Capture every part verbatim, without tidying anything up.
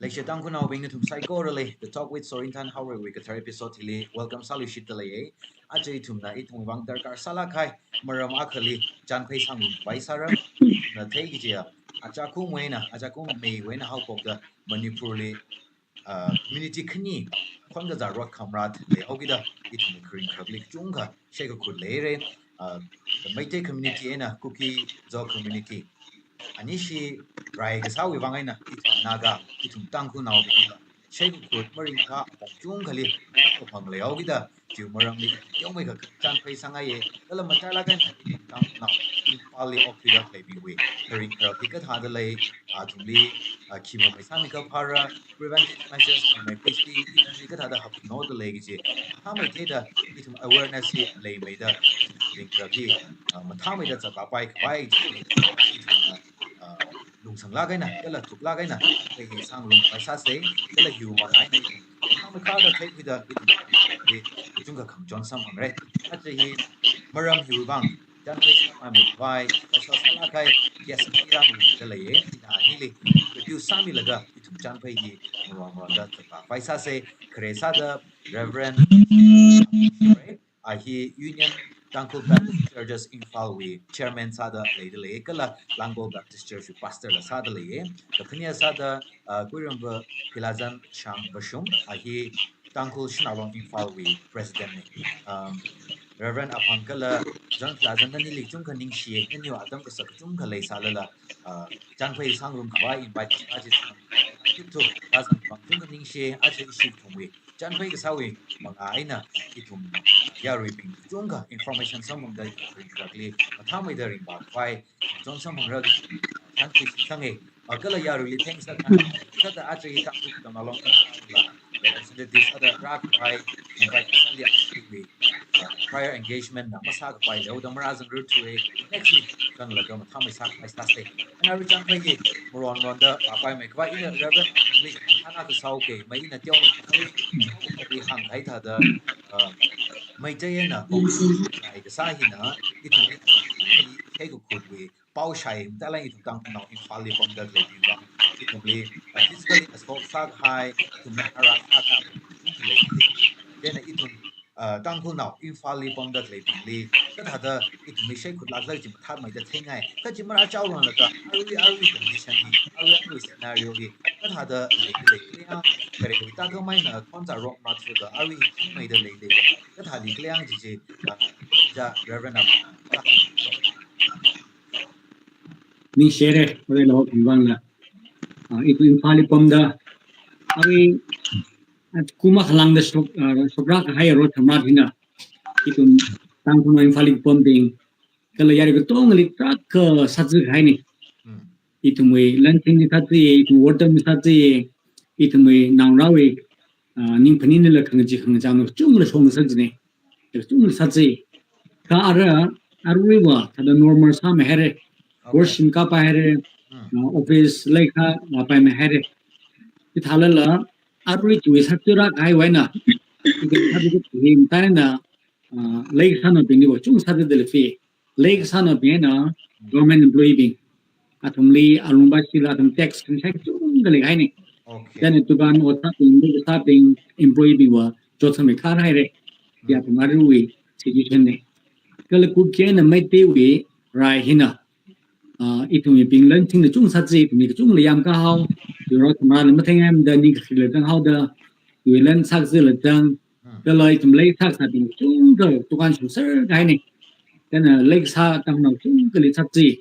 Leishiya Tangkhulnaobing nathum saikorali, The Talk with Sorinthan Haoreiwui kathar episode hili welcome sāluishitda leiya. Aja ithumna ithumwui vang darkar sālāk kahai maram akhali chānphei sāngarumkhavai sāra. Na theiki kajiya, ajakumwui eina, ajakum meiwui eina haophokda Manipurli, uh, community khani khon kazā rot khamrat leihaokida ithum kharing kharakli kachungkha shaikhut leira. Uh, the Meitei community eina Kuki-Zo community. Anishi rai kasāwui vang eina ithum Naga, ithum Tangkhulnaobingla shaikhut maringkha apong kachungkhali kaphang leihaokida, chiwui maramli teomeikha chānphei sāngaiya. Kala matailāk eina ithum Tangkhulnao Imphalli okthuida khaleibingwui kharing kharak hi kathāda lei, athumli, ah, khi mamei sāmi kaphāra, preventive measures mamei pheishi, ithumli kathāda hapnoda lei kaji, mathāmeida ithum awareness hi leimeida, kharing kharak hi, ah, mathāmeida zatpapai khavai chi, ithum, ah, lungsanglāk eina, kala thuklāk eina, phei hi sāngarumkhavai sāsa, kala hiwui manga eina, mathāmeikharda theikhuida, ithum, hi, kachungkha khangachon samphangra. Aja hi, maram hiwui vang, chānphei sāmamei khavai, special sālāk kahai, guest khanira mangda leiya, ina anili, introduce sāmilaga, ithum chānphei hi, maram maramda zatpapai sāsa, khare sāda, Reverend, a hi Union Tangkhul Baptist Churches Imphalwui chairman sāda leida lei, kala Langol Baptist Church wui pastor la sāda leiya. Kakhane sāda, ah, Kuiramba Philazan Shang Vashum, a hi Tangkhul Shanao Long Imphalwui president na. Um, Reverend Aphang kala John Philazan, nanili kachungkha ningshiya, naniwui atam kasak kachungkha leisālala, ah, chānphei sāngarumkhavai invite kasā chi, kachungkha kazang vang kachungkha ningshiya, aja ishi ithumwui chānphei kasāwui manga eina ithum yaruibing kachungkha information samphangda kharing kharakli mathāmeida ringphākhavai chon samphangra kaji chānphei sāngai. Ah, kala yaruili thanks sākha, sāda aja hi Tangkhul Shanao Long Imphalwui representative sāda rākhavai, invite kasāli ashiwui, ah, prior engagement na masākapai leoda marāzangrarthuwa, next week zanglaga mathāmei sākhavai sāsa. Ana ri chānphei hi maron ronda pāpaimei khavai ina Reverend Lee hana kasao ke, mai ina teomeikha hāngkahai thāda, uh, Meitei eina, ai kasā hina, ithum, ithum, shaikhutwui pao shai, matailāk ithum Tangkhulnao Imphalli pamda khaleibing vang, ithumli, uh, physically assault sākahai, ithumna harass sākahai, ithum lei. Chieina ithum, uh, Tangkhulnao Imphalli pamda khaleibingli, kathāda ithumli shaikhut lākla chi mathāmeida theingai. Kachi marāchaoranglakha, arui, arui condition hi, arui, arui scenario hi, kathāda lei, lei, lei, ah, kharewui tākhameina, khon kazā rot khamrat sāda, arui hi mathāmeida lei, lei, kathāli khalei ang chi chi, ah, ja Reverend am, ah, Ningshire, ore lo, bing vangla. Ah, ithum Imphalli pamda, arui, at kum akha lāngda shok, ah, shokra kahai rot khamrat hina. Ithum Tangkhul Imphalli pambing, kala yarui katongali tarākha sāzākahaina. Hmm. Ithumwui lanchingli sāzāya, ithum wortamli sāzāya, ithumwui naongarāwui, ah, ning phaninila khangachee khangachāna kachungla shong sāzāna. Kachungla sāzā. Kha ara, aruiva, thāda normal sāmeihaira. Okay. Worship kāpaihaira, Hmm. ah, office leikha vāpaimeihaira. Chithālala, arui chiwui sāthuira kahaiwui eina, ithum sāthuira kahai matailāk eina, ah, leikasānaobingli va kachung sāthuida leifi. Leikasānaobing eina government employee bing, athumli alungva shila athum tax khanshai kachungkha leikahaina. Okay. Then dukan otabing, leikasābing, employee bing va chotsangmeikharhaira. Hi athum aruiwui situation na. Kala Kuki eina Meiteiwui rai hina, ah, ithumwui ping lanchingna kachung sāzā, ithumwui kachungla yamkahao, yura khamrāla matheingaimada ning kakhila zanghaoda, yui lan sākazāla zang, Hmm. kala ithum lei sākasābing kachungkha dukan shungser kahaina. Chieina leikasā Tangkhulnao kachungkhali sāzā.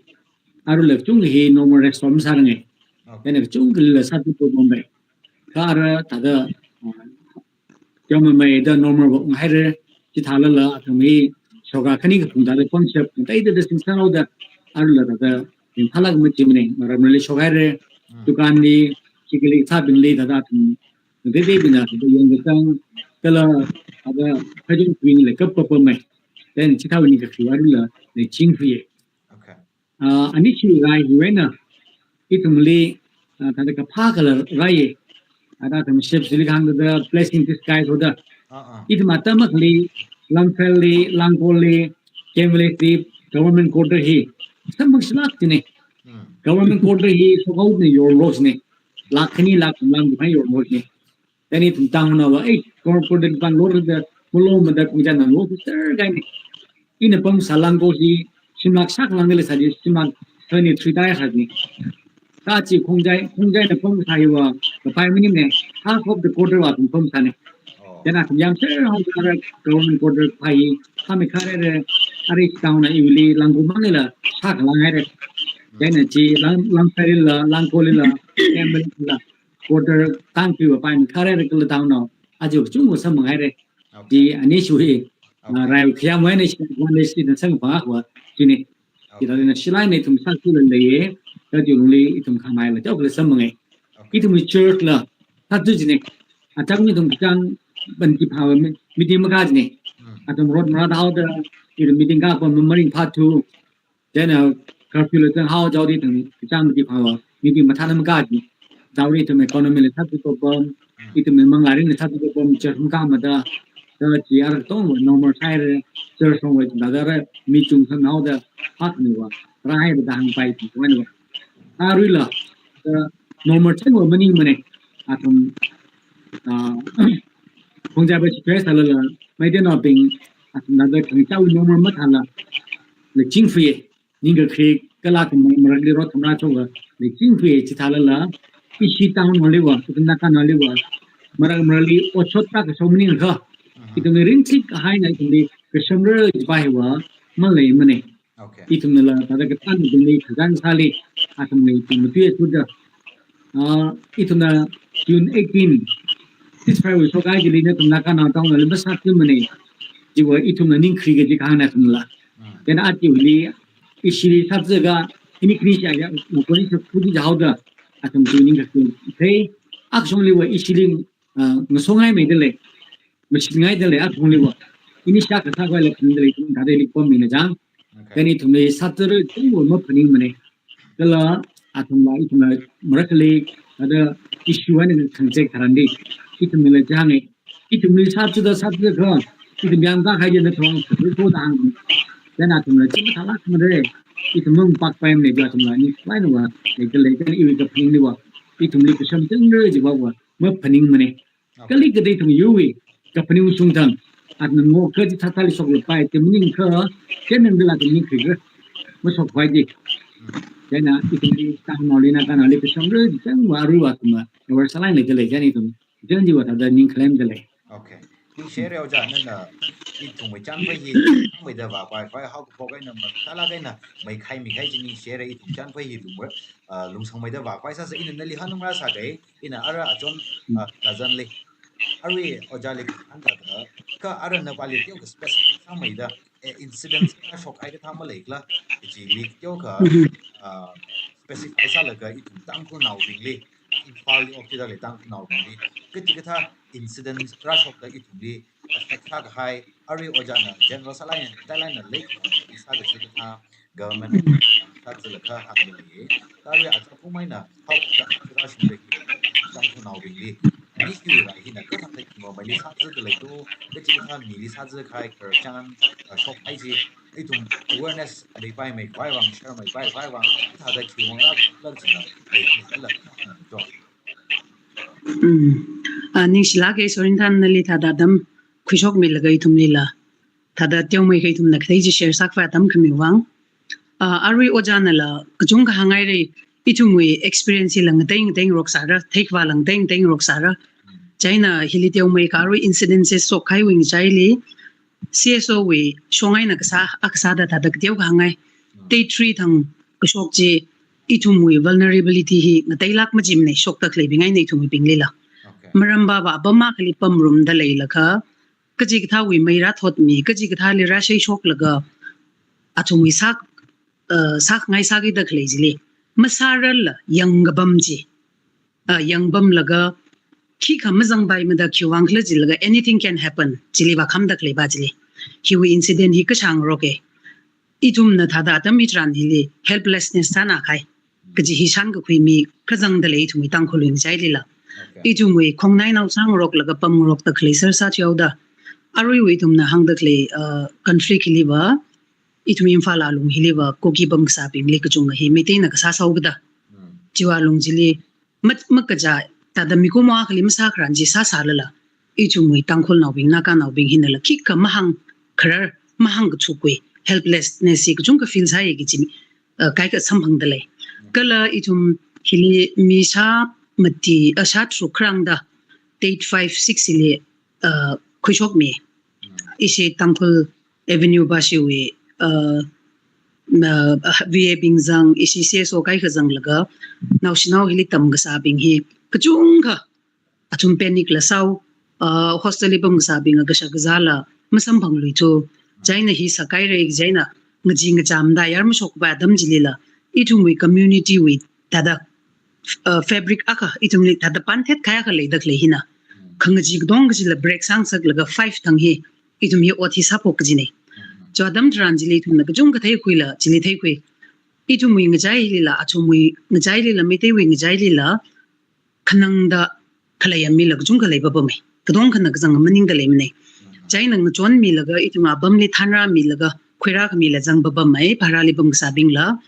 Aruila kachungkha hi normal restaurant sāranga. Okay. Chieina kachungkhalila sāthuipamda. Kha ara thāda, ah, teomeida normal va unghaira, chithālala athum hi shokra khani kaphung thāda pangshap, kateida da singsanhaoda, aruila thāda, ringphālāk machimana, maramli shokhaira, Hmm. dukanli, chikali sābingli thāda athum, kateida bingna thāda yangkachang, kala, thāda, phajung kuingla kapkapamei. Then chithāwui ning kakhi aruila, leichingkhuiya. Okay. Ah, anishi rai hiwui eina, ithumli, ah, thāda kaphā kala rai, thāda athum ship sili hāngda blessing disguise hoda. Ah, ah. Ithum atam akhali, Lamphel li, Langol li, Game Village li, government quarter hi, samphang shilāk jina. Hmm. Government quarter hi, shokhaoda yorlok jina. Lakh khani lakh thumrā mangā yormo hi. Then ithum town na va, eh, kor kor de pan lor de, molo mada kung jan na lo, sir, guy ni. Ina pamsā langko hi, shim lakh sak lang le sāji, shim lakh twenty-three dai sāji. Kachi khongjai, khongjai na pamsā hi va, kapai maning ne, half of the quarter va ithum pamsā ne. Then athum yam sir, how the government quarter pai, kami kare re, are town na iwili, langko mang la, sak lang hai re. Then chi, lang, lang sari la, langko la, temple la, quarter tang pi va pai mi kare re kala town na, ajo chung va samang hai re. Di ani shui, rai khayam wai ne shi, wan ne shi na sang pa wa, chini. Ira na shilai ne ithum sak tu le ye, ka di lungli ithum khamai la, jao le samang e. Ithum church la, satu chini. Atam ni ithum kachang ban ki phawa mi, meeting maka chini. Atam road mara dao da, ithum meeting ka pa maring part two. Then, uh, curfew le tang hao jao di ithum kachang meeting phawa, meeting matha na maka chini. Jao di ithum economy le satu ko bom, ithum mangaring le satu ko bom, church maka mada. Da chi ar tong wa normal sai re, church song wa da da re, mi chung san hao da, hak ni wa, ra hai da hang pai ti wa ni wa. Arui la, da normal chen wa maning mane, athum, ah, khongjai ba stress la la, mai de no bing, athum da da khang chao normal mathā la, le ching fui, ning ka khri, kala ka marak li ro thumrā chong la, le ching fui, chi thā la la, ishi town na li wa, ithum Naga na li wa, marak marak li, o chot ta ka so maning ka, ithum ring tik hai na ithum li, ka sham re, ji ba hi wa, ma le mane. Ithum na la, ta da ka tan ithum li, ka gan sa li, athum li, ithum tu ya tu da. Ah, ithum na June eighteen, ceasefire wui shokhai chili na ithum Naga na town na limba sat tum mane. Jiwa ithum na ning khri ga ji kahāng na ithum la. Then ati wili ishi li sat zaga ini khri sha ya, u kori sa kudi jao da. Athum tu ning ka tu. Hey, action li wa ishi li, ah, ngasong hai mai de le. Machine ngai de le athum li wa. Ini sha ka sa kwai le khun de le ithum ta de li pom mi na jang. Kani ithum li sat zaga ithum wa ma phaning mane. Kala, athum la, ithum la, marak le, ada issue ani khang check tharan di. Ithum la jang e. Ithum li sat zaga, sat zaga ka. Ithum yang ka hai na thong, ko da hang. Then athum la, chim thala mare. Ithum nung pak pai mane, athum la, ni, wai na wa. Le, le, le, iwi ka phaning ni wa. Ithum li ka sham zaga re, ji wa wa. Ma phaning mane. Kali ka dei ithum yuwi, ka phaning sung thang. At na ngo ka ji thā thā li sok le pai, te maning ka, ke nang de la te maning kri ka. Ma sok pai di. Ke na, ithum li, ta na li na, ka na li, ka sham re, jang wa ru wa ithum ma. Wa sa lai le de le, ke ni ithum. Jang ji wa ta da ning khalem de le. Okay. Ning share yo ja, na na, ithum mai chan pai hi, mai da wa pai, pai, hao ko kai na ma, ta la kai na, mai khai mi khai ji ning share ithum chan pai hi lung wa, ah, lungsang mai da wa pai sa sa ina na li ha nung ra sa kai. Ina ara achon, ah, lazan le. Arui oja le kan ta da. Ka ara na pali teo ka specific sa mai da. Eh, incidents ka shok ai ka tha ma le kla. Ichi li teo ka, ah, specific sa la ka ithum Tangkhul nao bing le. Imphal li ok da le Tangkhul nao bing le. Ka ti ka tha incidents ra shok da ithum le. Effect sa ka hai. Arui oja na general sa lai na, ta lai na le. Sa ka chi ka tha. Government sat zaga kha hak le ye. Kare a chapu mai na, hak ka kira shim le, chang ku nao bing le. Ni ki ra hi na, ka thang le ki mo mai le sat zaga le to, ka chi ka thang ni le sat zaga khai kar chan, a, shok hai ji. Ithum awareness le pai mai, pai wang, share mai, pai, pai wang, ta da ki wang la, la chi na, le ki la, to. Mm. A, ning shila ke sorin than na li ta da dam, khuishok mi la ga ithum li la. Thada teomei kha ithumna khathei chi share sākhavai atam khami vang. Ah, arui ojana la kachungkha hāngngaira, ithumwui experience hila ngatei ngatei ngarok sāra, theikhavāla ngatei ngatei ngarok sāra. Chieina hili teomei kha arui incidences shokkahaiwui ngachaili, C S O wui shong eina kasā, akha sāda thada kateokha hāngngai. Day three thang kashok chi, ithumwui vulnerability hi ngateilāk majimana, shokta khaleibing eina ithumwuibinglila. Okay. Maram baba apam akhali pamrumda leilakha, kachikathāwui mei rāthotmi, kachikathāli rāshei shoklaga, athumwui sāk, eh, sākhangai sākida khalei chili, masārarla yangkapam chi, eh, yangpamlaga, khikha mazangpaimada khiwui vang khala jilaga, anything can happen, chili vākhamda khaleipa chili. Hiwui incident hi kashāngaroka. Ithumna thada atam hitharan hili helplessness sāna kahai. Kaji hi shānkakhui mi kazangda lei ithumwui Tangkhulwui ngachailila. Okay. Ithumwui khongnainao sāngaroklaga pamngarokda khalei sāra sāthuihaoda. Aruiwui ithumna hāngda khalei, uh, conflict hiliva, ithum Imphal alung hiliva, Kuki pamkasābingli kachungkha hi Meiteina kasā sāhaokada. Hmm. Chiwui alung chili, mat makajā, thāda mikumo akhali masākharan chi sāsālala, ithumwui Tangkhulnaobing, Naganaobing hinala khikha mahāngkharar, mahāngkathuk wui helplessness hi kachungkha feel sāya kaji, uh, kaikha samphangda lei. Kala ithum hili mi shā mati, uh, shā tharuk kharāngda, date five, six hili, uh, khuishokmi. Ishi Tangkhul Avenue bashiwui, uh, na, uh, V A bing zang, ishi C S O kaikha zanglaga, naoshinao hili tamkasābing hi kachungkha, athum panic la sāo, uh, hostel li pamkasābing akha kashak kazāla masamphangluithu. Chieina hi sākaira, chieina ngachee ngacham da yar mashokpai atam chilila, ithumwui community wui thāda, uh, fabric akha, ithumli thāda pānthet kahai akha leida khalei hina, khangachee katong kachila break sāngasaklaga five thang hi ithum hi ot hi sāphok kajina. Chi atam tharan chili ithumna kachungkha theikhuila, chili theikhui. Ithumwui ngachai hilila, athumwui ngachailila, Meiteiwui ngachailila, khanangda khalei amila kachungkha leipapamei. Katongkhana kazang maningda leimana. Chieina ngachonmilaga, ithum apamli thānrāmilaga, khuirākhamila zangpapamei, bharali pamkasābingla.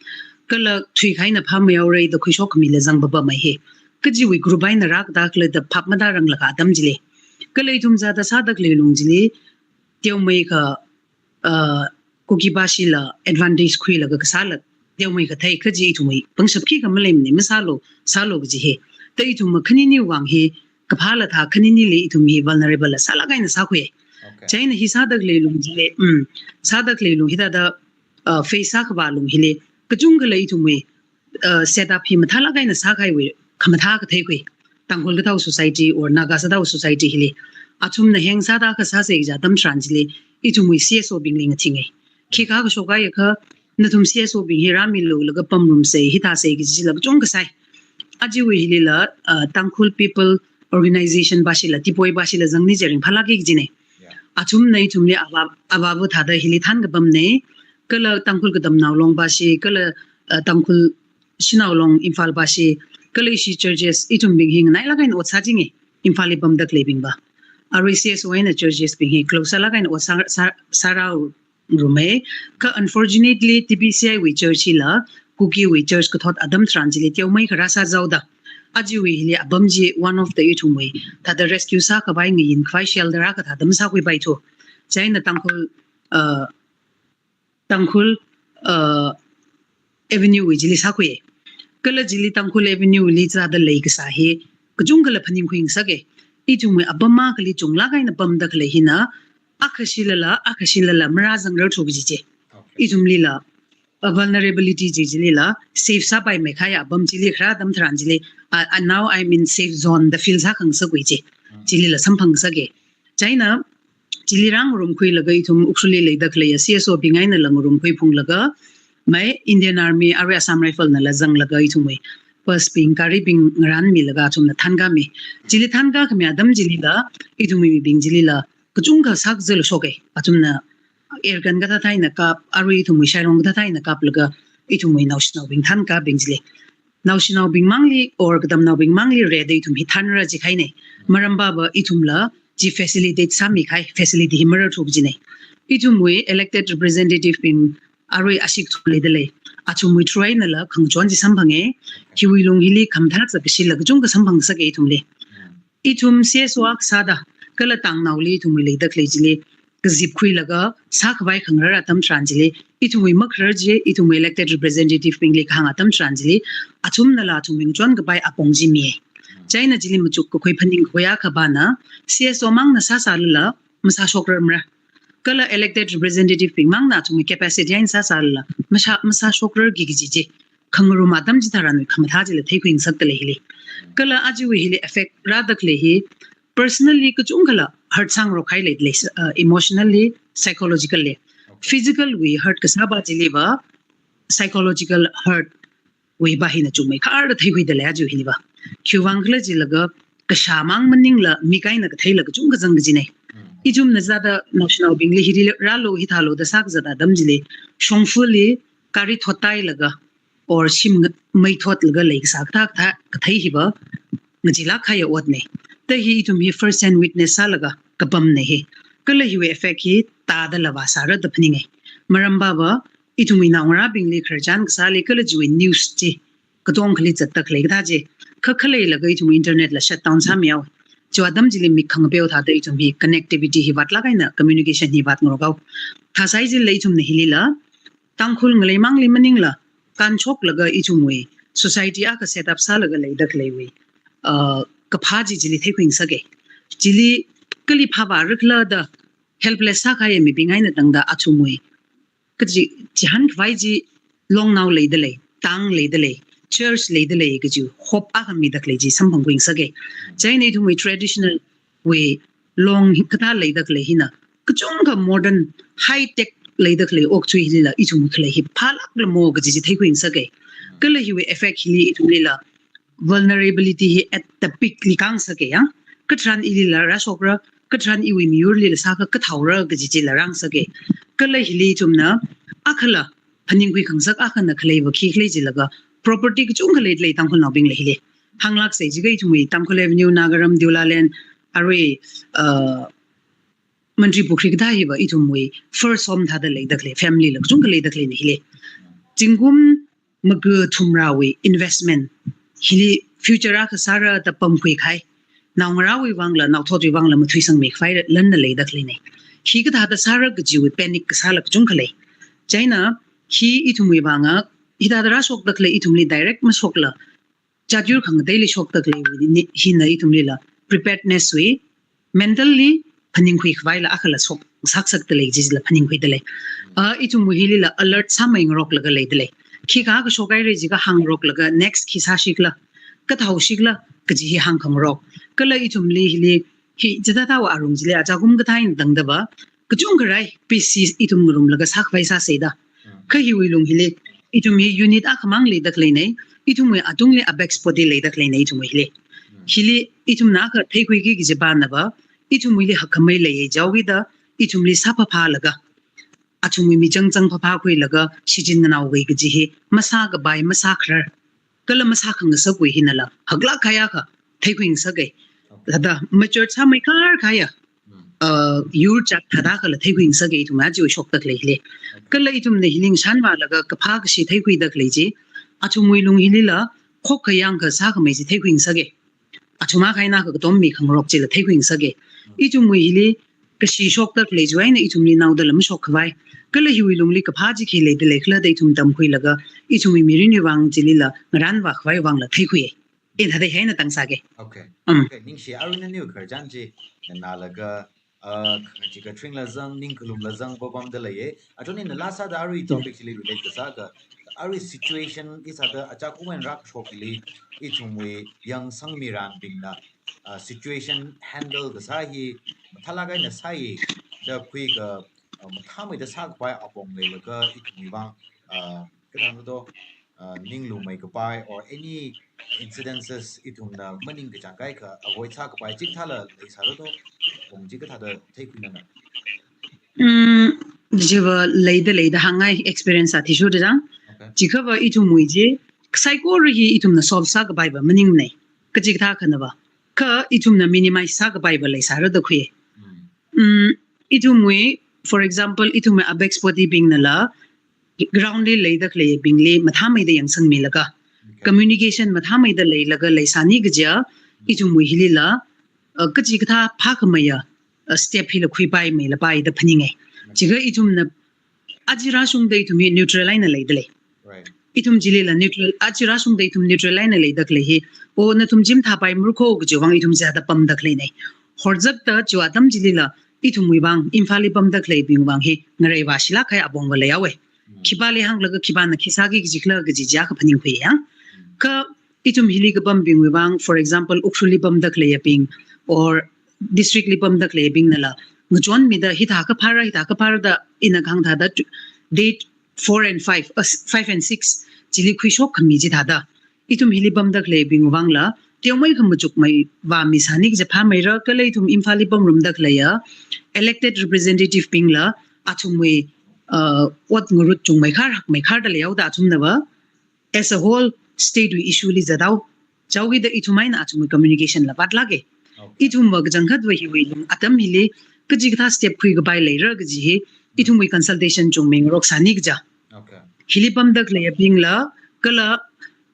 Kala thuikha eina phāmayaora da khuishokkhamila zangpapamei hi. Kajiwui group eina rākatā khala da phap matāranglakha atam chili. Kala ithum zada sāda khalei lung chili, teomeikha, uh, Kuki bashila advantage khuilaga kasāla teomeikha thei, kaji ithumwui pangshap khikha maleimana, masālu, sālu kaji hi. Thāda ithum makhaniniwui vang hi, kaphāla thā khaninili ithum hi vulnerable la sālāk eina sākhui. Okay. Chieina hi sāda khalei lung chili, mm, sāda khalei lung hithāda, uh, face sākhavā lung hili, kachungkhala ithumwui, uh, setup hi mathālāk eina sākahaiwui khamathā katheikhui. Tangkhul Kathao Society or Naga Sāthao Society hili. Athumna heng sāda kasāsei kaja atam tharan chili, ithumwui C S O bingli ngathingai. Khikha kashok akha, nathum C S O bing hi rāmilu laga pamrumsei, hithāsei kaji chila kachungkha sai. Ajiwui hilila, uh, Tangkhul People Organization bashila, Tipoi bashila zangni je ringphālāka kajina. Yeah. Athumna ithumli ava, avāva thāda hili thānkapamna, kala Tangkhul Katamnao Long bashi, kala, uh, Tangkhul Shanao Long Imphal bashi, kala ishi churches ithumbing hi nganailāk eina ot sāchinga, Imphal li pamda khaleibing va. Arui C S O eina churches bing hi close sālāk eina ot sā, sā, sārārumei. Kha unfortunately, T B C I wui church hila, Kuki wui church kathot atam tharan chili teomeikha rāsāzaoda. Ajiwui hili apam chi one of the ithumwui, thāda rescue sākhavai ngayinkhavai shelter akha thāda masākhuipaithu. Chieina Tangkhul, uh, Tangkhul, uh, Avenue wui chili sākhui. Kala chili Tangkhul Avenue li zada leikasā hi, kachungkhala phaningkhui ngasaka. Ithumwui apam akhali chunglāk eina pamda khalei hina, akha shilala, akha shilala, marāzangrarthu kaji chi. Okay. Ithumlila, uh, vulnerability chi chilila, safe sāpaimeikahai apam chili kharā atam tharan chili, uh, uh, now I'm in safe zone da feel sākhangasakwui chi. Mm. Chilila samphangngasaka. Chieina, chili rāngarumkhuilaga ithum Ukhrulli leida khaleiya C S O bing einala ngarumkhui phunglaga, mai Indian Army, arui Assam Rifle nala zanglaga ithumwui bus bing, gari bing ngarānmilaga athumna thānkāmi. Chili thānkākhami atam chilila, ithumwui mibing chilila, kachungkha sākazāla shoka. Athumna airgun kathāthā eina kap, arui ithumwui shairong kathāthā eina kaplaga, ithumwui naoshinaobing thānkābing chili. Naoshinaobing mangli, or katamnaobing mangli rida ithum hi thānra jikahaina. Maram pava ithumla chi facilitate sāmikahai facility hi mararthu kajina. Ithumwui elected representative bing arui ashik thuk leida lei. Athumwui through einala khangachon chi samphanga. Hiwui lung hili khamathā zakashila kachungkha samphangsaka ithumli. Ithum C S O akha sāda, kala tangnaoli ithumwui leida khalei chili, kazipkhuilaga, sākhavai khangarar atam tharan chili, ithumwui makharar chi, ithumwui elected representative bingli kahāng atam tharan chili, athumnala athumwui ngachonkapai apong chi miya. Chieina chili machukkakhui phaningkakhui akha pāna, C S O mangna sāsālala, masāshokrarmara. Kala elected representative bing mangna athumwui capacity eina sāsālala, masā, masāshokrarki kaji chi. Khangarum atam chitharanwui khamathā chila theikhui ngasakta lei hili. Kala ajiwui hili effect rāda khalei hi, personally kachungkhala hurt sāngarokhai leida lei, uh, emotionally, psychologically. Okay. Physical wui hurt kasā va chili va, psychological hurt wui va hina chungmeikharda theikhuida lei ajiwui hili va. Khiwuivang khala jilaga kashā mang maningla mik eina katheila kachungkha zang kajina. Mm. Ithumna zada naoshinaobingli hili rālu hithālu da sākazat atam chili, shongfali gari thot tāhailaga, or shim nga-, mei thotlaga leikasā kathā kathā kathei hi va, ngacheelāk kahaiya otna. Thāda hi ithum hi first hand witness sālaga kapamna hi. Kala hiwui effect hi tādala vāsāra da phaninga. Maram pava, ithumwui naongarābingli khararchan kasāli kala chiwui news chi, katongkhali zatta khalei kathā chi, kha khaleilaga ithum internet la shutdown sāmihaowa. Chiwui atam chili mik khangapeo thāda ithum hi connectivity hi vātlāk eina communication hi vātngarok haowa. Thāsai chila ithumna hilila, Tangkhul ngaleimangli maningla, kānshoklaga ithumwui society akha set up sālaga leida khaleiwui, uh, kaphā chi chili theikhuingasaka. Chili kali phāvārakhala da helpless sākahai mibing eina tangda athumwui kaji chihānkhavai chi longnao leidalei, tang leidalei, church leidalei kaji hope akha mida khalei chi samphangkhuingasaka. Chieina ithumwui traditional wui long hi kathā leida khalei hina kachungkha modern high tech leida khalei okathui hilila ithum khalei hi phālāklamo kaji chi theikhuingasaka. Kala hiwui effect hili ithumlila vulnerability hi at the peak li kāngasaka ya. Katharan ilila rāshokra, katharan iwui miyurlila sākha kathaora kaji chila rāngasaka. Kala hili ithumna akhala phaningkhui khangasak akhana khaleiva khikhala jilaga property kachungkha leidalei Tangkhulnaobingla hili. Hānglāksei jiakha ithumwui Tangkhul Avenue, Nagaram, Dewla Lane, arui, uh, Mantri Pukhri kathā hiva ithumwui first home thāda leida khalei, family la kachungkha leida khaleina hili. Zingkum maga thumrāwui investment hili future akha sāra da pamkhuikahai, naongarāwui vangla, naothotwui vangla mathuisangmikhavai lanna leida khaleina. Hi kathāda sāra kajiwui panic kasāla kachungkha lei. Chieina hi ithumwui vanga, hithāda rāshokda khalei ithumli direct mashokla, chātyur khangateili shokda khaleiwui ni, hina ithumlila preparedness wui, mentally phaningkhuikhavaila akhala shok, sāngasakdalei jila phaningkhuidalei. Ah, ithumwui hilila alert sāmeingaroklaga leidalei. Khikha kashok haira jiakha hāngngaroklaga next khi sāshikhala, kathaoshikhala kaji hi hāngkhangarok. Kala ithumli hili hi chithāthāwui arung chili achakum kathā eina tangdava, kachungkha rai, P C ithum ngarumlaga sākhavai sāsei da. Kha hiwui lung hili, ithum hi unit akhamang leida khaleina, ithumwui atungli apex body leida khaleina ithumwui hili. Hili ithumna akha theikhuiki kaji pānava, ithumwuili hakkhamei leiya jihaokida, ithumli sāphāphālaga, athumwui michang chang phāphākhuilaga shichin nganao khui kaji hi masākapai, masākharar, kala masākhangasakwui hinala haklāk kahai akha theikhuingasaka. Thāda mature sāmeikhar kahaiya, uh, yur chat thāda kala theikhuingasaka ithum aja shokda khalei hili. Kala ithumna hili ngashanvālaga kaphā kashi theikhuida khalei chi, athumwui lung hilila khokkha yangkha sākhamei chi theikhuingasaka. Athum akha eina akha katom mikhangarok chila theikhuingasaka. Ithumwui hili kashi shokda khalei chiwui eina ithumli naodala mashokkhavai, kala hiwui lungli kaphā chi khi leidalei khala da ithum tamkhuilaga, ithumwui mirinwui vang chilila ngarānvākhavai vangla theikhui. Ina thāda hi eina tāngsāka. Okay. Um. Okay, ningshi, arui naniwui khararchan chi nganālaga, uh, khangachi katharingla zang, ningkhalumla zang, papamda leiya. Achon ina last sāda arui topic chili relate kasākha, arui situation hi sāda achakum eina rākashok hili, ithumwui yangsangmiranbingna, uh, situation handle kasā hi mathālāk eina sāya da khuikha, uh, mathāmeida sākapai apong leilaga ithumwui vang, uh, kathāda do, uh, ninglumeikapai or any incidences ithumna maningkachāng kaikha avoid sākapai chikathāla leisāra do, apong chi kathāda theikhuina na? Mm, chiva leida leida hāngngai experience athishurda. Okay. Chiakhava ithumwui chi, saikora hi ithumna solve sākapaiva maningmana. Kachikathā khanava. Kha ithumna minimize sākapaiva leisāra da khui. Mm. Mm, ithumwui, for example, ithumwui apex body bingnala, ground li leida khaleibingli mathāmeida yangsangmilaga, okay, communication mathāmeida leilaga leisāni kajiya, ithumwui hilila, uh, kachikathā phākhameiya, uh, step hila khuipaimeilapai da phaninga. Okay. Chiakha ithumna aja rāshungda ithum hi neutral eina leidalei. Right. Ithum chilila neutral, aja rāshungda ithum neutral eina leida khalei hi, o nathum chi mathāpaimarako kajiwui vang ithum chithāda pamda khaleina. Horzakta chiwui atam chilila, ithumwui vang, Imphalli pamda khaleibingwui vang hi, ngareivāshilāk kahai apongva leihaowa. Mm. Khipāli hānglaga khipāna khi sāki kaji khala kaji chi akha phaningkhuiya. Mm. Kha ithum hili kapambingwui vang, for example, Ukhrulli pamda khaleiyabing, or district li pamda khaleibingnala, ngachonmida hithā kaphāra, hithā kaphāra da ina kahāng thāda tu-, date four and five, uh, five and six, chili khuishokkhami chithāda. Ithum hili pamda khaleibing vangla, teomeikha machukmeivāmisāni kaji phāmeira, kala ithum Imphalli pamrumda khaleiya, elected representative bingla, athumwui, uh, ot ngarut chungmeikhar, hakmeikhar da leihaoda athumnava, as a whole, state wui issue li zathao. Chaokida ithum eina athumwui communication la vātlāka. Okay. Ithumva kachangkhatva hiwui lung atam hili, kachikathā step khuikapai leira kaji hi, ithumwui consultation chungmeingaroksāni kaja. Okay. Hili pamda khaleiyabingla, kala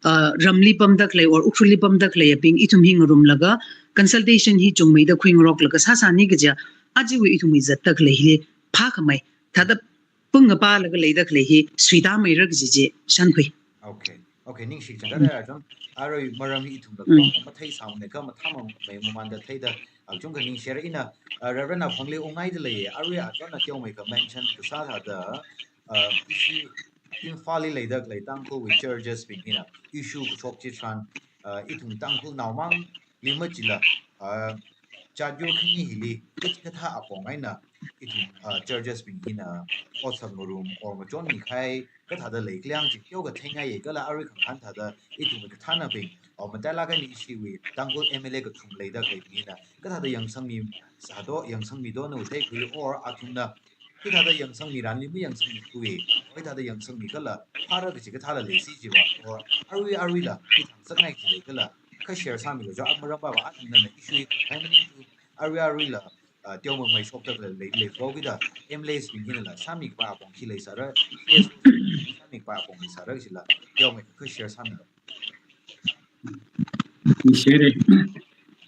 uh, ramli pamda khalei or Ukhrulli pamda khaleibing ithum hi ngarumlaga consultation hi chungmeida khuingaroklaga sāsāni kaja, ajawui ithumwui zatda khalei hi phākhamei. Thāda pung ngapalaga leida khalei hi suitāmeira kaji chi shānkhui. Okay. Okay, ningshi chang kada chang. Arui maram hi ithumla Mm. kong mathei sāmane kha mathāmang mai mamanda theida, ah, chungkha ningshira ina, ah, Reverend Aphangli ungngaida lei, arui achonna teomeikha mention kasā thāda, ah, ishi Imphalli leida khalei Tangkhulwui churches bing hina issue kashok chitharan, ah, ithum Tangkhulnaomangli machila, ah, jat yur khani hili kachikathā apong eina ithum, ah, churches bing hina otsak ngarum or ngachonmi kahai kathāda lei kaliang chi teokha theingai kala arui khangahān thāda ithum kathānabing, or matailāk eina ishiwui Tangkhul M L A kathum leida khalei bing hina kathāda yangsangmi sādo, yangsangmido nawui theikhui or athumna hithāda yangsangmi ranli mayangsangmikhui, hithāda yangsangmi kala phāra kachi kathāla leisi jiva, or arui aruila hithāng sakngai chi lei kala kha share sāmilu jo, amaram pava athumna issue hi khai maningtu arui aruila, ah, teomamei shokda lei, lei, lei, kida M L As bing hinala sāmi kapā apong khi leisāra, sāmi kapā apong leisāra kajila teomei kha share sāmilu. Share.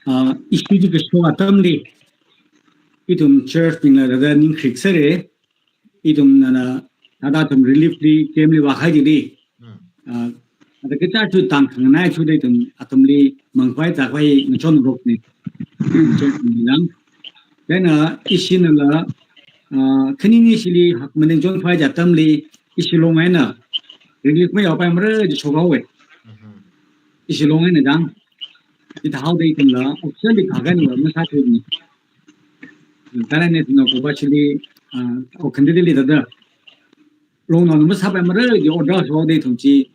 Ah, issue chi kashok atamli ithum church bingla thāda ningkhrik sāra, ithumna, na, thāda athum relief li camp li vākahai chili. Hmm. Ah, thāda kachā chu tang khanganai chu da ithum athumli mangkhavai tākhavai ngachonrokne. Ngachonrokne lang. Then, ah, ishinala, ah, khanini shili hak maning chonpha ja atamli ishi Long eina relief mayaopaimara ji shokhaowe. Mhm. Ishi Long eina dang. Ithāhaoda ithumla, actually khaganva masāthuini. Thālala ithumna Kobashili, ah, o khandidili thāda Longnaona masāpaimara ji order shokhaoda ithum chi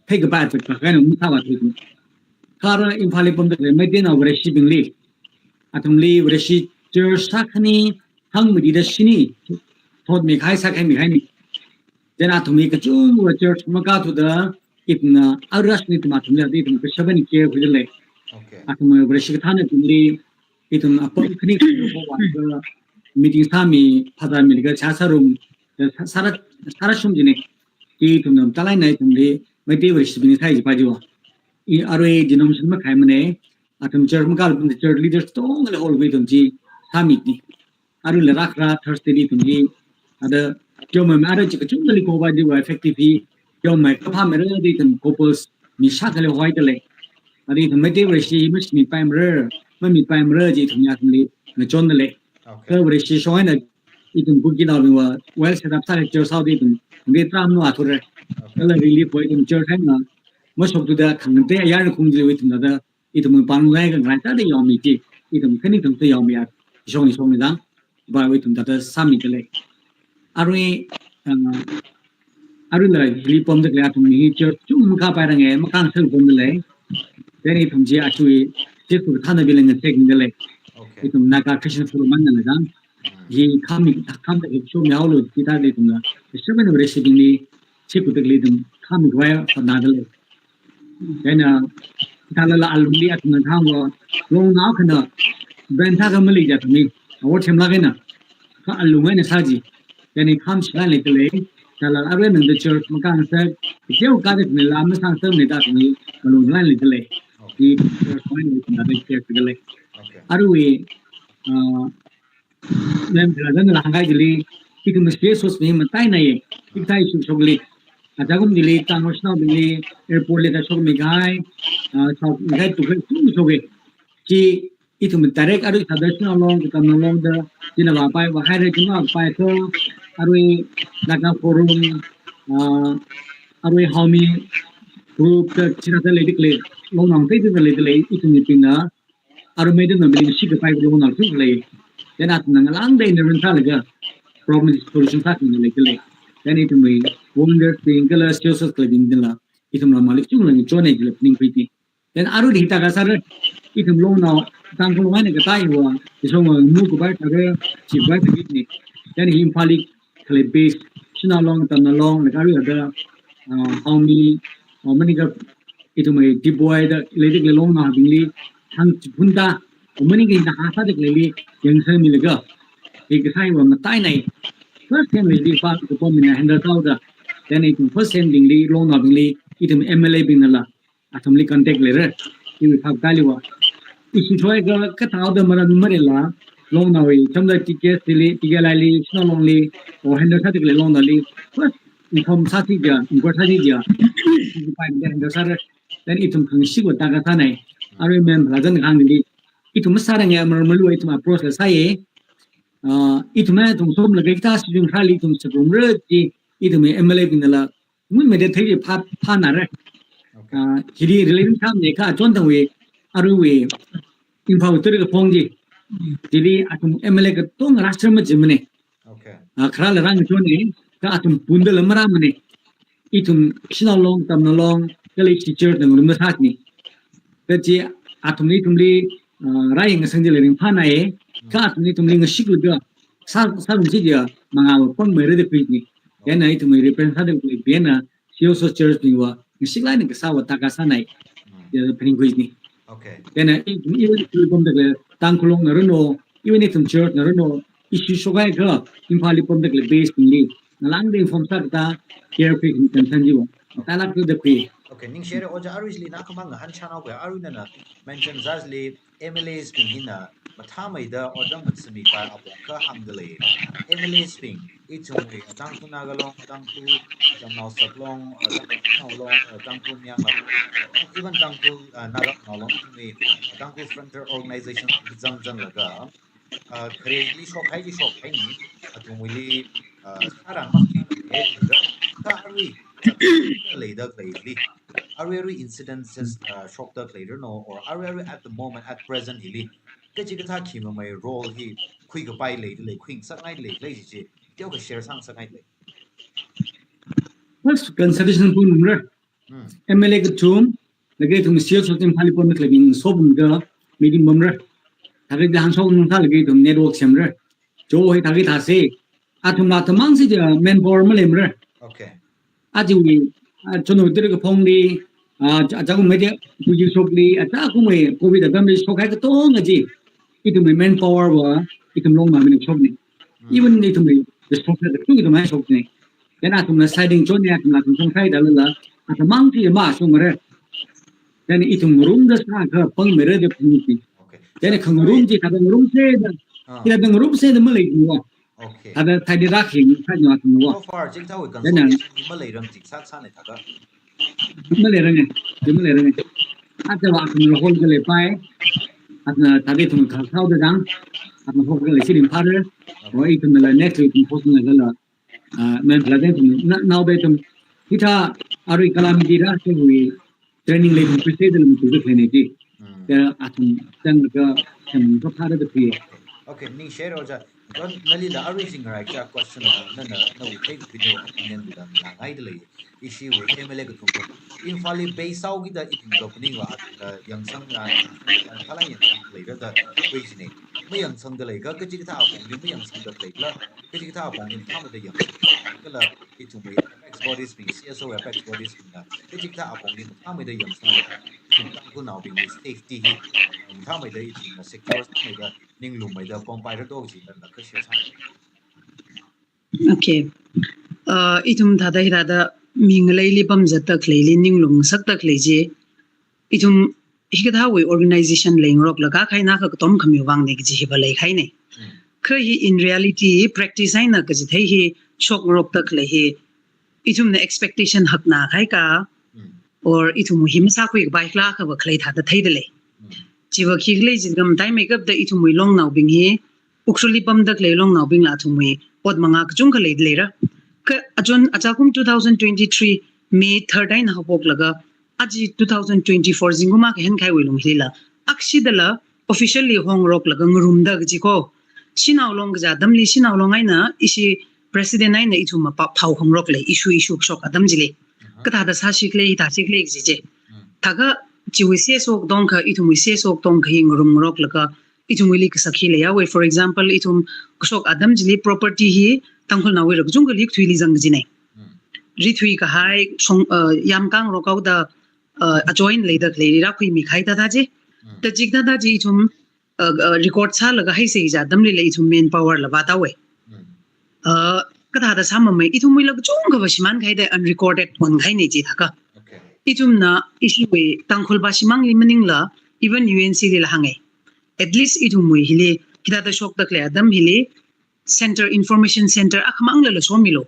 phei kapā atak khaganva masāpaithuini. Kha ara Imphalli pamda khalei Meiteinaowui Vareshibingli, athumli Vareshi church sākhani hāngmida shini, thotmi kahai sākhaimi kahaini. Then athumli kachungkha church makathuda ithumna arashni ithum athumli ithum kashaban care khuida lei. Okay. Athumwui Vareshi kathānabingli ithum apam khani khani kho vāda meeting sāmi, phazāmilaga chā sārum, sāra, sāra shum jine. Ithumna matailāk eina ithumli Meitei Vareshibing sāi jipa jiva. I arui denomination makhaimane, athum church makāla pamda church leaders tongla hall ithum chi sāmini. Aruila rākhara Thursday li ithumli, thāda teomamei ara chi kachungkhali khovai jiva effective hi, teomamei kaphāmeira da ithum couples mi shākha leihoida lei. Ara ithum Meitei Vareshi mashimipaimara, mamipaimara ji ithum ya ithumli ngachonda lei. Okay. Kha Vareshi shong eina ithum Kukinaobingva well set up sākahai church haoda ithum, ithum tram no athura. Okay. Kala relief wui ithum church eina mashokthuda khangante ayar khung jilwui ithumna thāda ithum pāng ngai khangarai thāda yaomi chi, ithum khani ithum thāda yaomi ya, shongni shongni dang, ba wui ithum thāda sāmida lei. Arui, ah, aruila hili pamda khalei athum hi church chungkha pairanga, makāngasak pamda lei. Then ithum chi achui, chi kathānabingla ngasekda lei. Okay. Ithum Naga Christian Forum manala dang. Hi khami, khamda hi shomihaolu, chi thāda ithumla. Ishaban Vareshibingli, chi kathāda ithum khami khavai sānada lei. Then, ah, thālala alungli athumna thangva, Longnao akhana, ben thākha maleija thami, awor themlāk eina, kha alung eina sāji. Then kham shilai leida lei, thālala arui nangda church makāngasak, keu kada khanila masāngasakmane da thami, malung shilai leida lei. Hi church eina leida lei, church leida lei. Okay. Arui, ah, Ma'am, thāda nala hāngkahai chili, ithum C S Os mi matainai, ithai shokshokli. Ajakum chili, Tangkhul shanaobingli, airport li tāshokmi kahai, ah, shaomi kahai tukahai ithum shoke. Chi ithum direct arui thāda Shanao Long, Katamnao Long da, china vāpai, vāhaira china vāpai so, arui Naga Forum, ah, arui Haomi group da, china thāda leida khalei, Longnao thāda leida khalei, ithum mibingna, arui Meitei naobingli shikapai Longnao chungkha lei. Then athumna ngalāngda ina rin sālaga problem solution sākhangai leida lei. Then ithumwui volunteers bing kala C S Os kala bing dingla, ithumla malik chungla ngachonne jila phaningkhuiti. Then arui hithāda kasāra, ithum Longnao, Tangkhul Long eina katā hiva, ishongva mu kapai thāda, chi kapai thāda ni. Then hi Imphalli khalei base, Shanao Long, Katamnao Long, laga arui thāda, ah, Haomi, ah, maningakha ithumwui Diboi da leida khalei Longnaobingli hāngchiphunda, o maningakha ina hāsāda khaleili yangsangmilaga, hi kasā hiva matainai. First hand li pa, pa mina handle sāhaoda, then ithum first hand bingli, Longnaobingli, ithum M L A bingnala, athumli contact leira. Iwui phap kaliwa. Ishi thoi ka, kathāda maram marila, Longnaowui, chamda T K S li, T K L I li, Shanao Long li, o handle sāda khalei Longnaoli, first inform sāsi ja, inquire sāsi ja, handle sāra. Then ithum khangashikva taka sānai. Arui ma'am Rajan khangli, ithum sāra ngai maram malu ithum approach la sāya. Ah, ithum ithum somlaga kita sijung khali ithum sakrumra ji, ithum M L A binala, mun mede thei pha, phanara. Okay. Ah, chili relation tham ne ka chon tangwui, aruiwui, Imphal turi kaphong ji. Chili athum M L A katonga rashtra majimane. Okay. Ah, kharāla rang chone, ka athum pundala maramane. Ithum Shanao Long, Tamnao Long, kala ishi church na ngarumda sāni. Kachi athumli ithumli, ah, rai ngasang jila ringphānai, ka athumli ithumli ngashiklaga, sā, sārumsi ja, mangāva pangmeira da khuini. Chieina ithumwui represent sāda khalei bina, C S O church bingva, ngashiklāk eina kasāva taka sānai. Ya, phaning khuini. Okay. Chieina, i, i, i, pamda khalei, Tangkhul Long na rano, even ithum church na rano, ishi shokhai ka, Imphal li pamda khalei base bingli, ngalāngda inform sākata, care khui kani concern jiwa. Talak tu da khui. Okay, ningshire ojā aruili na khamang han chana kwe, arui nana mention zazli, M L As bing hina, mathāmeida ojā matsumi pai apong kahāngda lei. M L As bing, ithumwui, Tangkhul Naga Long, Tangkhul, Tamnao Saklong, Tangkhul Long, Tangkhul Myanmar, even Tangkhul, uh, Naga Long, ithumwui, Tangkhul Frontier Organization, zang zanglaga, ah, khareli shokhaili shokhaini, athumwuili, ah, sārang makli, eh, da, ka arui, leida leili. Arui arui incidences, ah, shokda leirano, or arui arui at the moment, at present hili. Kachikathā khimamei role hi, khuikapai leida lei, khuingasakngai leida lei, chi, chi, teokha share sāngasakngai lei. First consultation pun ra. Hmm. M L A kathum, laga ithum C S O team Imphal li pamda khaleibing sopamda meeting pamra. Thākha da hāngshok nung thālaga ithum network semra. Cho hoi thākha thāsa. Athumla tamang si ja manpower maleimara. Okay. Ajiwui, ah, chonwui turi kaphongli, ah, ja-, jakum media, kuji shokli, ah, jakumwui covid atamli shokhai katonga ji. Ithumwui manpower va, ithum Longnaobingna shokni. Hmm. Even ithumwui resources, ithum ithum hai shokni. Then athumna siding chone, athumna athum shong side lala, athum mang chi ma shongmara. Then ithum ngarumda sākha pangmeira da phaning chi. Okay. Then khangarum chi, thāda ngarumsa da, Ah. thāda ngarumsa da maleiniwa. Okay. Thāda thāda rakhi ni thāda athumwa. So far, chithāwui Then, uh, consultation maleirang chi, sā sāni thākha. Maleirang e, maleirang e. Athumva athumla hall khalei pai. Athumna thāda ithum kha thāda dang. Athumna hall khalei si ringphāra. Okay. O ithumla next week ithum hall khalei la. Ah, ma'am, la deng tum, na, naoda tum, hithā arui calamity rāsāwui training lei tum, khuisei da lam tu da khalei ne ji. Hmm. Da athum, dang ka, sem ka phāra da khui. Okay, ningshire ojā. Don nalila arui jing rai kya question na, na, na, nawui thei khui no opinion da na ngai da lei. Ishiwui M L A kathum. Imphal li base sāhaokida ithum kaphaning va, ah, yangsang, ah, kala yangsang leira da khui jine. Mayangsangda lei ka, kachikathā apongli mayangsangda lei kala, kachikathā apongli mathāmeida yangsang. Kala ithumwui apex bodies bing, C S O apex bodies bingna, kachikathā apongli mathāmeida yangsang. Ithum Tangkhulnaobingwui safety hi, mathāmeida ithumna secure sāmeida, ninglummeida, pampai ra do ji na na ka share sā. Okay. Uh, ithum thāda hithāda mi ngaleili pamzatda khaleili ninglum ngasakda khalei ji. Ithum hikathāwui organization leingaroklaga khaina kha katom khami vang ne kaji hiva leikhaine. Hmm. Kha hi in reality, practice eina kachithei hi shokngarokda khalei hi. Ithumna expectation hakna khai ka, Hmm. or ithum hi masākhui kapai khala kha va khalei thāda theida lei. Hmm. Chiva khi khalei jin kam tai makeup da ithumwui Longnaobing hi, Ukhrulli pamda khalei Longnaobingla athumwui ot manga kachungkha leida leira. Ka achon achakum two thousand twenty-three May third eina haophoklaga, aja two thousand twenty-four zingkum akha henkhaiwui lungli la, akshidala officially hongroklaga ngarumda kaji ko. Shanao Long kaja atamli Shanao Long eina ishi president eina ithum mapa phao hongrok lei, issue issue kashok atam chili. Aha. Kathāda sāsi khalei, thāsi khalei kaji chi. Hmm. Thākha chiwui C S O katongkha, ithumwui C S O katongkha hi ngarum ngaroklaga, ithumwuili kasak hi leiya wei. For example, ithum kashok atam chili property hi Tangkhulnaowui ra kachungkhali thuili zang kajine. Hmm. Rithui kahai, shong, uh, yamkang rokhaoda, uh, ajoin leida khalei ri rākhuimi khai thāda chi. Hmm. Da chikathā chi ithum, uh, uh, record sālaga haisei kaja atamlila ithum manpower la vāthaowe. Hmm. Uh, kathāda sāmamei, ithumwuila kachungkha va shimānkhaida unrecorded onkhaine chi thākha. Okay. Ithumna ishiwui Tangkhul bashimangli maningla, even U N C lila hāngai. At least ithumwui hili, hithāda shokda khalei atam hili, center, information center akhamanglala shomilu.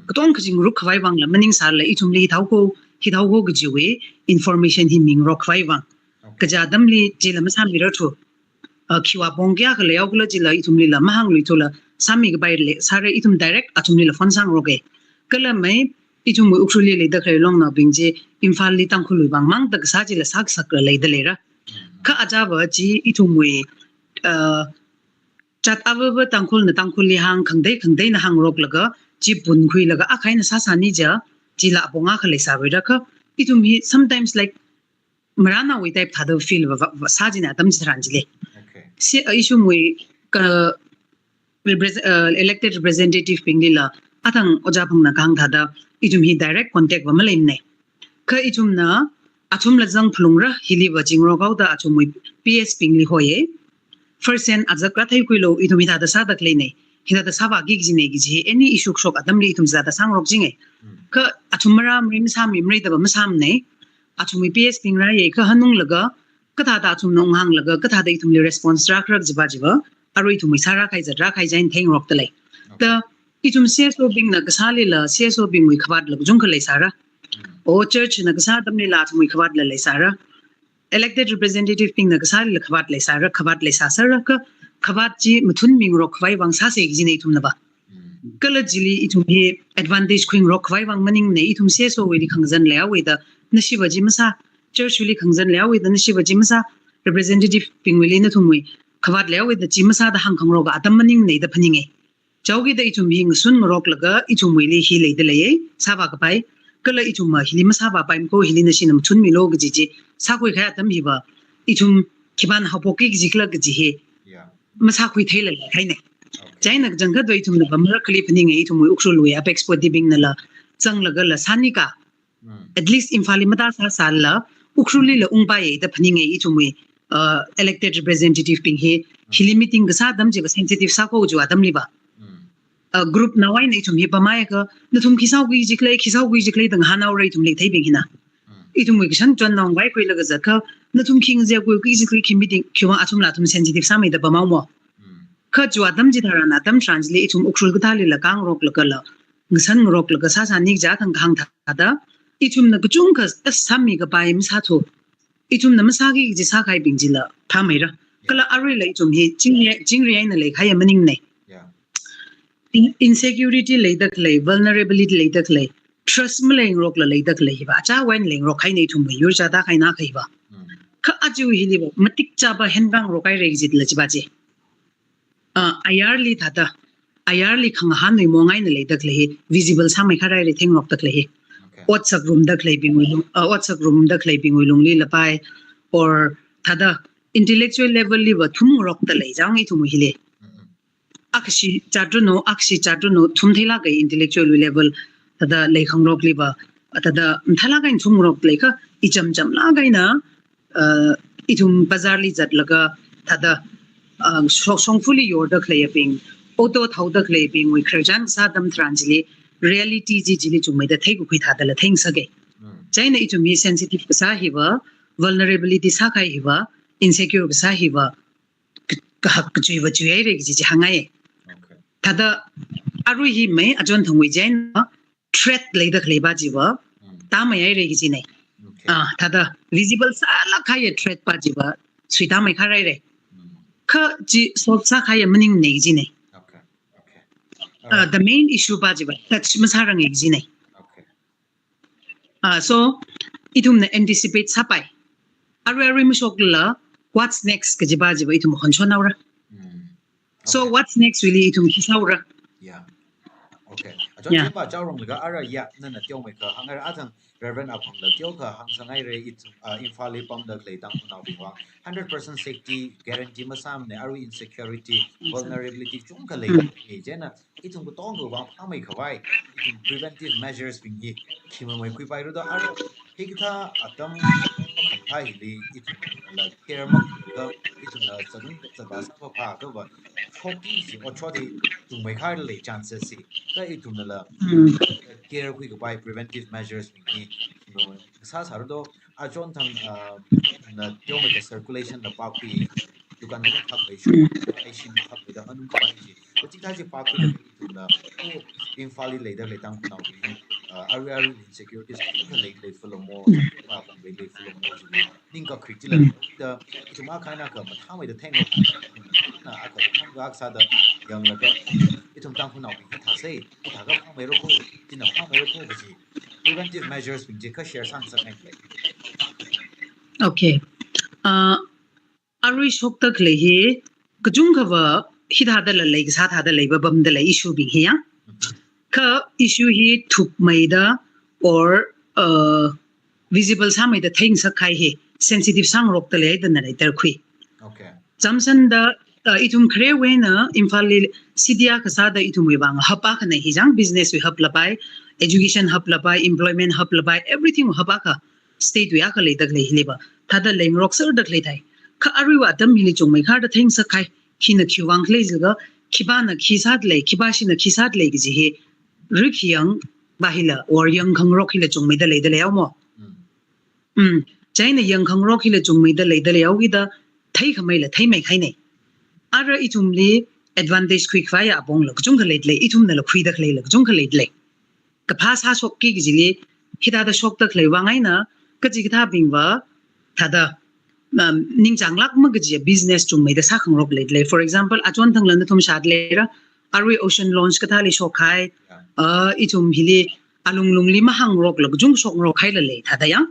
Katonga kazing ruk khavai vangla maningsāla ithumli hithāhao, hithāhao kajiwui information hi mingarok khavai vang. Kaja atamli chila masāmirarthu. Uh, khiwui apong kayākha leihaokhala chila ithumlila mahāngluithula, sāmi kapai leisāra, ithum direct athumlila phone sāngaroka. Kala mai ithumwui Ukhrulli leida khalei longnaobing chi Imphalli Tangkhulwui vangmang da kasā chila sākasakla leida leira. Kha achāva chi ithumwui, uh, jat avava Tangkhulna Tangkhulli hāng, khangatei khangateina hāngaroklaga, chi punkhuilaga akha eina sāsāni ja, chila apong akha leisāvaira kha, ithum hi sometimes like marānawui type thāda feel va, va, va sā jina atam chitharan chili. Okay. Si, uh, ithumwui ka repres-, uh, elected representative binglila, athang ojā phangna kahāng thāda, ithum hi direct contact va maleimana. Kha ithumna, athumla zang phalungra, hili va chingrok haoda athumwui P S bingli hoiya. First hand azak rātheikhuilu, ithum hithāda sāda khaleina, hithāda sāvāki kajina kaji, any issue kashok atamli ithum hithāda sāngarok jinga. Kha athum marāmara masāmimara da va masāmana. Athumwui P S bing rāya kha hanunglaga, kathāda athumna unghānglaga, kathāda ithumli response rākharak jiva jiva, arui ithumwui sārākahai zatrākahai chieina theingarokda lei. Da ithum C S O bingna kasālila, C S O bingwui khavātla kachungkha leisāra. O church na kasā atamlila athumwui khavātla leisāra. Elected representative bingna kasālila khavāt leisāra, khavāt leisāsāra kha, khavāt chi mathun mingarok khavai vang sāsa kajina ithumna va. Kala chili ithum hi advantage khuingarok khavai vang maningmana, ithum C S O wuili khangazan leihaowa da, nashiva chi masā, church wuili khangazan leihaowa da, nashiva chi masā, representative bingwuili nathumwui khavāt leihaowa da chi masāda hāngkhangaroka atam maningmana da phaninga. Chaokida ithum hi ngasun ngaroklaga, ithumwuili hi leida leiya, sāvā kapai, kala ithumva hili masāvā paimako, hili nashina mathunmilu kaji chi, sākhui kahai atam hiva, ithum khipāna haophoki kajikhala kaji hi, masākhui theilala kahaina. Chieina kachangkhatva ithumna va marakhali phaninga, ithumwui Ukhrulwui apex body bingnala, zanglagala sānika. At least Imphalli mathāsāsālala, Ukhrullila ungpaiya da phaninga ithumwui, uh, elected representative bing hi, hili meeting kasā atam chiva sensitive sāko kajiwui atamli va. Uh, group nao eina ithum hi pamhaiakha, nathum khi sāuki kajikhala, khi sāuki kajikhala da ngahānhaora ithumli theibing hina. Ithumwui kashan chonnao ngaikhuilaga zatkha, nathum khi ngazeakui kajikhala khi meeting, khiwui vang athumla athum sensitive sāmida pamhaomo. Kha chiwui atam chitharan atam translate ithum Ukhrul kathālila kāngaroklagala, ngasan ngaroklaga sāsāni kaja athang kahāng thāda, ithumna kachungkha as sāmi kapai masāthu. Ithumna masāki kaji sākahaibing chila phāmeira. Kala aruila ithum hi chingri, chingri eina leikahaiya maningmana. In-, insecurity leida khalei, vulnerability leida khalei, trust maleingarokla leida khalei hiva, achāwui eina leingarok kahaina ithumwui yur chāda kahaina kahiva. Kha aja hiliva, matik chāva henvang rok haira kajila chiva chi. Ah, ayarli thāda, ayarli khangahānwui mong eina leida khalei hi, visible sāmeikharhaira theingarokda khalei hi. Otsak rumda khaleibingwui lung, ah, otsak rumda khaleibingwui lungli lapai, or thāda intellectual level liva thumngarokda lei chang ithumwui hili. Akhashi chatrunu, akhashi chatrunu, thum theilāka intellectual level, thāda leikhangarokliva, thāda mathālāk eina thumngarokda leikha, ichamchamlāk eina, uh, ithum bazarli zatlaga, thāda, uh, shong-, shongfali yorda khaleibing, auto thaoda khaleibingwui khararchan kasā atam tharan chili, reality chi chili chungmeida theikakhui thādala theingasaka. Chieina ithum hi sensitive kasā hiva, vulnerability sākahai hiva, insecure kasā hiva, ka-, kahak kachuiva chuihaira kaji chi hāngngai. Thāda arui hi mai achon thangwui chieina threat leida khaleiva chiva, tāmeihaira kajina. Ah, thāda visible sālāk kahaiya threat va chiva, suitāmeikharhaira. Kha chi solve sākahaiya maningmana kajina. Ah, the main issue va chiva, touch masāranga kajina. Ah, so, ithumna anticipate sāpai. Arui arui mashoklala, what's next kajiva chiva ithum honchonhaora. So, what's next really ithum khi sāhaora. Yeah. Okay. Achon chi va chaoronglaga ara ya, nana teomeikha hāngngaira athang Reverend Aphangla teokha hāngsāngaira ithum, ah, Imphalli pamda khalei Tangkhulnaobing vang. Hundred percent safety guarantee masāmana, arui insecurity, vulnerability chungkha lei. Chieina ithum katongawui vang phāmeikhavai, ithum preventive measures bing hi, khi mameikhuipaira da, ara, hikathā atam, atam hili, ithumla care makhuilaga, ithumla chadung chada sāpapa, kha va, shokki kaji, otshot hi, chungmeikharlei chances hi, kha ithumnala, care khuikapai preventive measures bing hi, khi mamei Sāsāra do, achon thang, ah, na teomeida circulation na pakpi, dukan na pakpi shu, ai shim pakpi da anung kapai chi. Kachikathā chi pakpi da ithumna, oh, Imphal li leida lei Tangkhulnaobing, ah, arui arui insecurities kachungkha lei lei fulomo, pa pang lei lei fulomo chi. Ningkakhui chila da, ithum akha eina akha mathāmeida theingarok, na akha thang ga sāda yanglaga, ithum Tangkhulnaobing hithāsei, hithākha phāmeirako, china phāmeirako kaji preventive measures bing chi kha share sāngasakngai lei. Okay. Uh, arui shokda khalei hi, kachungkhava hithādala lei, kasā thāda lei, ba pamda lei issue bing hi ya. Kha issue hi thupmeida or, uh, visible sāmeida theingasak kahai hi sensitive sāngarokda lei da na leitarkhui. Okay. Chamsanda, uh, ithum kharewui eina Imphal li city akha sāda ithumwui vang hub akha nei hi chang, business wui hub lapai, education hub lapai, employment hub lapai, everything hub akha state wui akha leida khalei hili va thāda leingarokserda khalei thai. Kha aruiva atam hili chungmeikharda theingasak kahai hina khiwui vang khalei jilaga, khipāna khi sāda lei, khipāshina khi sāda lei kaji hi, rikhi yang va hila, or yangkhangarok hila chungmeida leida leihaomo. Mm. Mm. Chieina yangkhangarok hila chungmeida leida leihaokida, theikhameila theimei kahainei. Ara ithumli advantage khuikhavai apongla kachungkha leida lei, ithumnala khuida khaleila kachungkha leida lei. Kaphā sāshokki kajili, hithāda shokda khalei vang eina, kachikathābingva, thāda, um, ningchānglāk makaji business chungmeida sākhangarok leida lei. For example, achon thangla nathum shāda leira, arui ocean launch kathāli shokkahai, uh, ithum hili alunglungli mahāngarokla kachungkha shokngarok kahaila lei, thāda yang.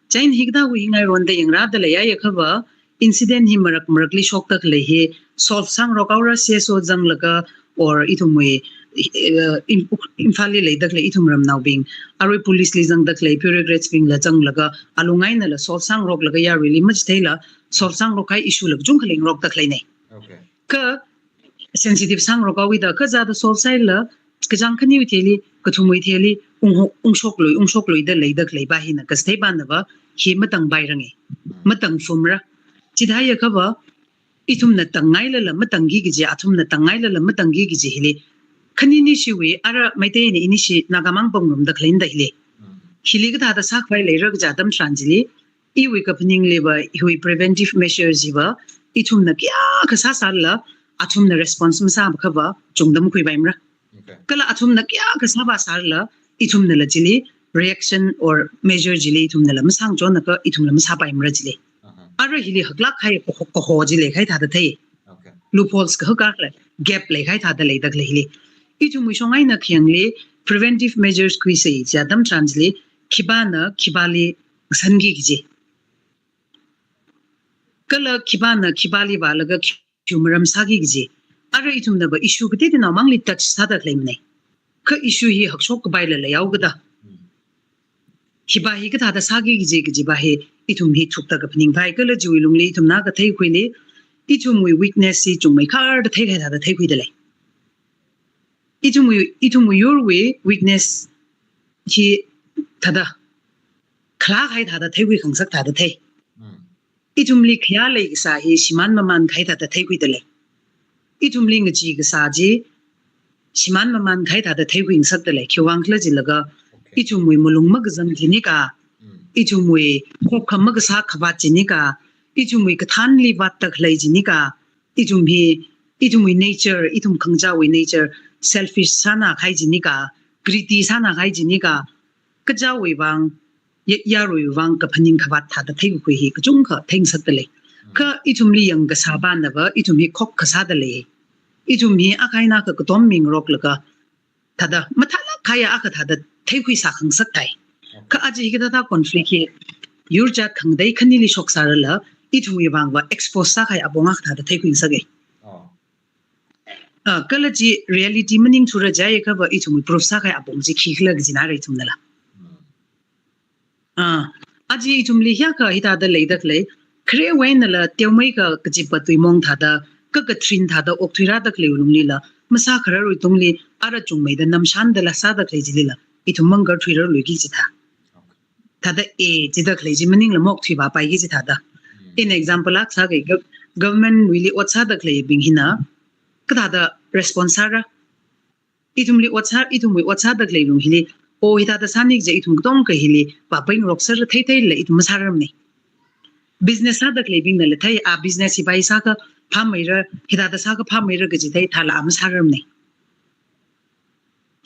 Chieina hikathāwui hi ngaironda yangrāda leiya, yakhava, incident hi marak marakli shokda khalei hi solve sāngarok haora, C S O zanglaga, or ithumwui, uh, Im-, Imphal li leida khalei ithum ramnaobing, arui police li zangda khalei bureaucrats bingla zanglaga, alung einala solve sāngaroklaga yaruili machitheila solve sāngarok kahai issue la kachungkha leingarokda khaleinei. Okay. Kha sensitive sāngarok haowida, kha zada solve sāhaila, kachāng khaniwui thili, kathumwui thili, ungho-, ungshoklui, ungshoklui da leida khalei va hina kasthei vāna va, hi matangpairanga. Matangphumra. Chithāya khava, ithumna tangngailala matangki kaji, athumna tangngailala matangki kaji hili. Khani nishiwui, ara Meitei eina inishi Nagamang pangngarumda khaleina da hili. Hili kathāda sākhavai leira kaja atam tharan chili, iwui kaphaningliva, hiwui preventive measures hiva, ithumna kayākha sāsālala, athumna response masāpakhava, chungda makhuipaimara. Okay. Kala athumna kayākha sāvāsālala, ithumnala chili, reaction or measure chili, ithumnala masāngachonakha, ithumla masāpaimara chili. Uh-huh. Ara hili haklāk kahai kaho, kaho chi leikahai thāda thei. Okay. Loopholes kahak akha lei, gap leikahai thāda leida khalei hili. Ithumwui shong eina khayangli, preventive measures khuisei kaja atam tharan chili, khipāna, khipāli, sanki kaji. Kala khipāna khipāli vālaga khi-, khiwui maram sāki kaji. Ara ithumna va issue kateoteonao mangli touch sāda khalei manei. Kha issue hi hakshok kapaila leihaokida. Khipā hi kathāda sāki kaji, kaji va hi ithum hi thukda kaphaningpai kala chiwui lungli ithumna katheikhuili. Ithumwui weakness hi chungmeikharda theikahai thāda theikhuida lei. Ithumwui, ithumwui yurwui weakness hi thāda khalā kahai thāda theikhui khangasak thāda thei. Hmm. Ithumli khayā leikasā hi shimān mamānkahai thāda theikhuida lei. Ithumli ngachee kasā chi shimān mamānkahai thāda theikhui ngasakda lei. Khiwuivang khala jilaga, okay, ithumwui malung makazang jinika, hmm, ithumwui khokkha makasā khavāt jinika, ithumwui kathānli vātda khalei jinika, ithum hi, ithumwui nature, ithum khangachāwui nature, selfish sānakahai jinika, greedy sānakahai jinika, kachāwui vang, ya-, yaruiwui vang kaphaning khavāt thāda theikakhui hi kachungkha theingasakda lei. Kha ithumli yangkasā pāna va, ithum hi khokkha sāda lei. Ithum hi akha eina akha katom mingaroklaga, thāda mathālāk kahaiya akha thāda theikhuisā khangasak thai. Kha aja hikathāda conflict hi yur jat khangatei khanili shoksārala, ithumwui vang va expose sākahai apong akha thāda theikhui ngasaka. Oh. Ah, kala chi reality maningthura jiakha va ithumwui proof sākahai apong chi khikhala kajina rei ithumnala. Hmm. Ah, aja ithumli hiyākha hithāda leida khalei, kharewui einala teomeikha kachipa tuimong thāda, kakatharin thāda okthuirāda khalei lunglila, masākhararwui tungli, ara chungmeida namshāndala sāda khalei chilila, ithum mangarthuirarluiki chithā. Thāda A jida khalei chi maningla maokthuivāpaiki chithāda. Hmm. In example akha sāki, gov-, government wuili ot sāda khaleibing hina, kathāda response sāra. Ithumli ot sā, ithumwui ot sāda khalei lung hili, O hithāda sāni kaja ithum katonga hili pāpeingarokser theitheila ithum masārarmana. Business sāda khaleibingnala thei, a business hi bai sākha phāmeira, hithāda sākha phāmeira kaji thei, thāla a masārarmana.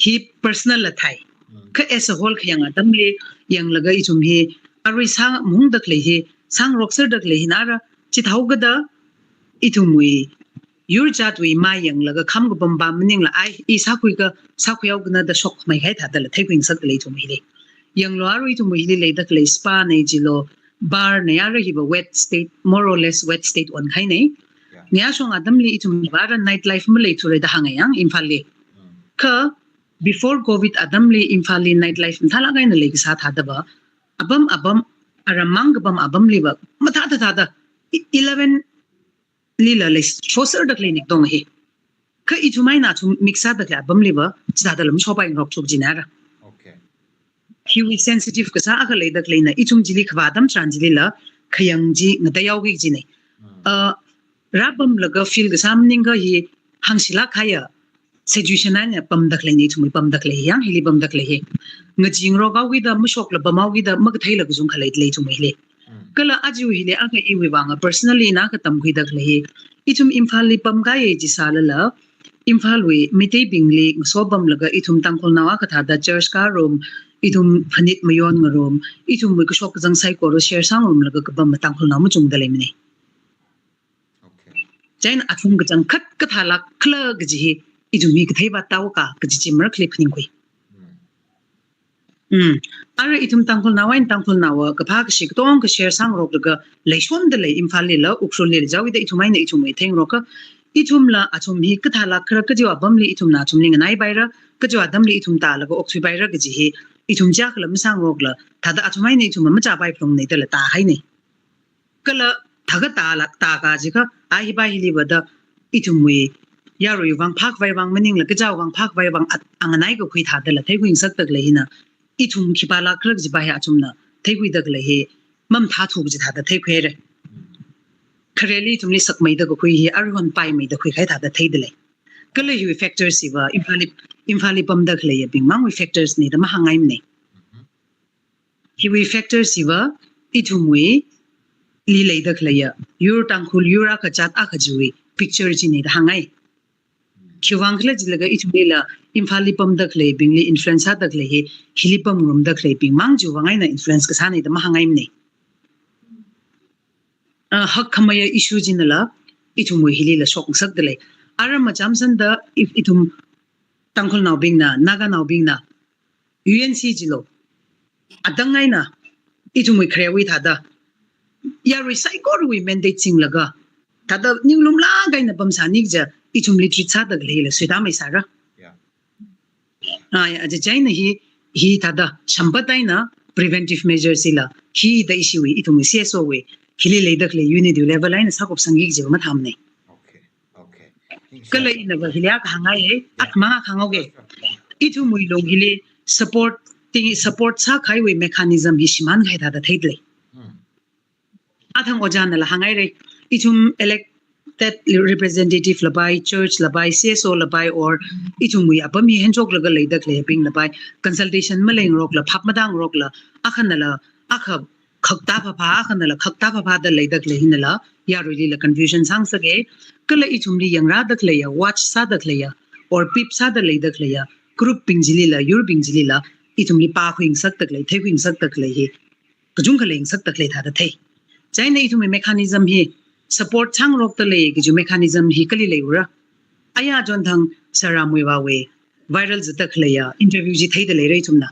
Hi personal la thei. Kha as a whole khayang atamli yanglaga ithum hi arui sāmahungda khalei hi, sāngarokserda khalei hina ara, chithāhaokida ithumwui yur jatwui mai yanglaga kham kapam pam maningla ai, i sākhuika, sākhuihaokana da shokmei kahai thādala theikhuingasakda lei ithum hili. Yanglu arui ithum hili leida khalei spa nei jilo, bar nei ara hiva wet state, more or less wet state onkahaina. Yeah. Nayashong atamli ithum hiva ara night life maleithura da hānga yang Imphalli. Mm. Kha before covid atamli Imphalli night life mathālāk eina leikasā thādava, apam apam, aram mang kapam apamliva mathāda thāda, e-, eleven lila leishoserda khalei nikdong hi. Kha ithum eina athum mix sāda khalei apamliva chithādala mashopaingarok chuk jina ara. Okay. Hiwui sensitive kasā akha leida khaleina, ithum chili khavā atam tharan chilila khayang chi ngateihaoki kajina. Mm. Uh, rāpamlaga feel kasā maningakha hi hāngshilāk kahaiya situation eina pamda khaleina, ithumwui pamda khalei yang, hili pamda khalei hi. Ngachingarokhaokida, mashokla pamhaokida, makatheila kachungkha leida lei ithum hili. Mm. Kala aja hili akha iwui vang personally ina akha tamkhuida khalei hi, ithum Imphalli pamkahai chi sālala, Imphalwui Meiteibingli ngasopamlaga ithum Tangkhulnao akha thāda church kārum, ithum phanit mayonngarum, ithumwui kashok kazang saikora share sāngarumlaga kapam Tangkhulnao machungda leimana. Okay. Chieina athum kachangkhat kathālākkhala kaji hi ithum hi kathei vāthaoka kaji chi marakhali phaningkhui. Mm. Mm. Ara ithum Tangkhulnao eina Tangkhulnaowa kaphā kashi katonga share sāngaroklaga leishonda lei Imphalli la, Ukhrullila jihaoda ithum eina ithumwui theingarokakha, ithumla athum hi kathālākkhala, kajiva apamli ithumna athumli nganaipaira, kajiva atamli ithum tālaga okthuipaira kaji hi ithum chiyākhala masāngarokla, thāda athum eina ithum machāpai phlungna dala tāhaina. Kala thākha tālāk, tākā jiakha, a hi bai hili vāda ithumwui yarui vang phākhavai vang maningla, kachāwui vang phākhavai vang at-, anganai kakhui thādala theikhuingasakda khalei hina, ithum khipālākkhala kaji bai hi athumna theikhuida khalei hi mamathāthu kaji thāda theikhuihaira. Khareli ithumli sakmeida kakhui hi aruihon paimeida khuikahai thāda theida lei. Kala hiwui factors hiva Imphalli, Imphalli pamda khaleiyabing mangwui factors na da mahāngngaimana. Hiwui factors hiva ithumwuili leida khaleiya yur, Tangkhul yur akha jat akha chiwui picture china da hāngngai. Khiwui vang khala jilaga ithumlila Imphalli pamda khaleibingli influence sāda khalei hi, hili pamngarumda khaleibing mang chiwui vang eina influence kasāna da mahāngngaimana. Ah, hakkhameiya issue chinala ithumwui hilila shokngasakda lei. Ara machamsanda if ithum Tangkhulnaobingna, Naganaobingna, U N C chilo, atang eina ithumwui kharewui thāda yarui saikorawui mandate singlaga, thāda ninglumlāk eina pamsāni kaja ithumli treat sāda khaleila suitāmeisāra. Yeah. Ai, aja chieina hi, hi thāda shampat eina preventive measures hila, hi da ishiwui, ithumwui C S O wui, hili leida khalei unit wui level eina sākupsangki kajiva mathāmana. Okay. Okay. Kala inava hili akha hāngngai, yeah, akhamang akha hānghaoga. Ithumwui lung hili support, ting support sākahaiwui mechanism hi shimānkahai thāda theida lei. Hmm. Athang ojānala hānghaira. Ithum elected representative la bai, church la bai, C S O la bai, or ithumwui apam hi henchoklaga leida khaleibing la bai, consultation maleingarokla, phap matāngarokla, akhanala akha khakta phāphā, akhanala khakta phāphāda leida khalei hinala yaruilila confusion sāngasaka. Kala ithumli yangrāda khaleiya, watch sāda khaleiya, or peep sāda leida khaleiya group bing chilila, yurbing chilila ithumli pākhuingasakda khalei, theikhuingasakda khalei hi kachungkha leingasakda khalei thāda thei. Chieina ithumwui mechanism hi support sāngarokda lei kaji mechanism hi kali leiura? Aya chonthang Sir Ramwuivawui viral zatda khaleiya interview chi theida leira ithumna.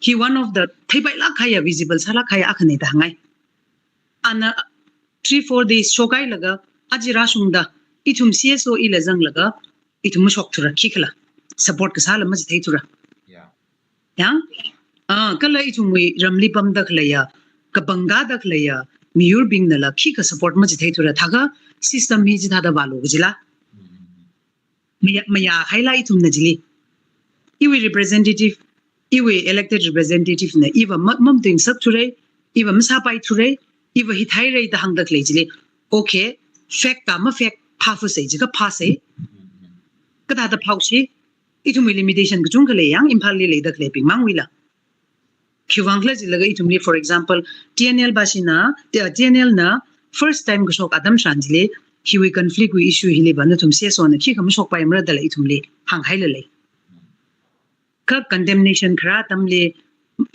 Hi one of the theipailāk kahaiya, visible sālāk kahaiya akhana da hāngngai. Ana three, four days shokhailaga aja rāshungda ithum C S O ila zanglaga ithum mashokthura, khikhala support kasāla machitheithura. Yeah. Yang? Ah, kala ithumwui ramli pamda khaleiya, kapangkāda khaleiya miyurbingnala khikha support machitheithura, thākha system hi chithāda vālu kajila. Mm. Maya, mayāhaila ithumna chili. Iwui representative, iwui elected representative na iva ma, mamatuingasakthura, iva masāpaithura, iva hithāhaira da hāngda khalei chili. Okay, fake ka mafake phāfusei jiakha phāsei. Kathāda phāhaosi, Ithumwui limitation kachungkha lei yang, Imphalli leida khaleibing mangwuila. Khiwuivang khala jilaga ithumli, for example, T N L bashina, T-, T N L na first time kashok atam tharan chili, hiwui conflict wui issue hiliva nathum C S O na khikha mashokpaimara dala ithumli hānghaila lei. Kha condemnation khara atamli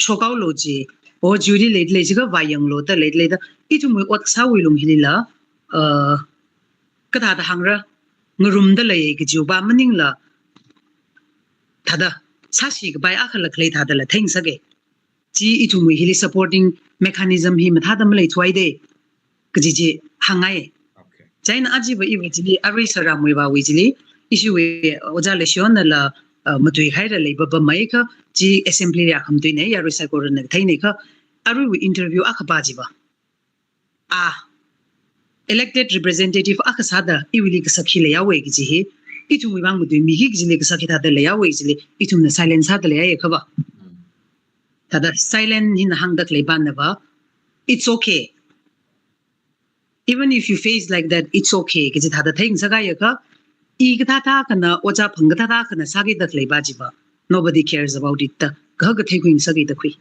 shokhaolu ji, o jury leida lei jiakha vāyanglu da leida leida, ithumwui ot kasāwui lung hilila, uh, kathāda hāngra, ngarumda lei kajiva maningla, thāda sāshikapai akhala khalei thādala theingasaka. Chi ithumwui hili supporting mechanism hi mathāda maleithuaide kaji chi hāngngai. Okay. Chieina ajiva iva chili, arui sārāmwui vāwui chili, ishiwui, uh, Ojā Leishiyonnala, uh, matuihaira leiva pammeikha, chi assembly li khamatuina, yarui saikorana katheina kha, aruiwui interview akha pā jiva, a elected representative akha sāda iwuili kasak hi leiyaowei kaji hi, ithumwui vang matuimiki kajili kasak hi thāda leiyaowei kajili, ithumna silence sāda leiya khava. Mm. Thāda silence hina hāngda khalei pānava, it's okay. Even if you face like that, it's okay kaji thāda theingasakakha, i kathāda akhana, ojā phang kathāda akhana sākida khalei pā jiva, nobody cares about it da, kaha kathei khuingasaka da khui.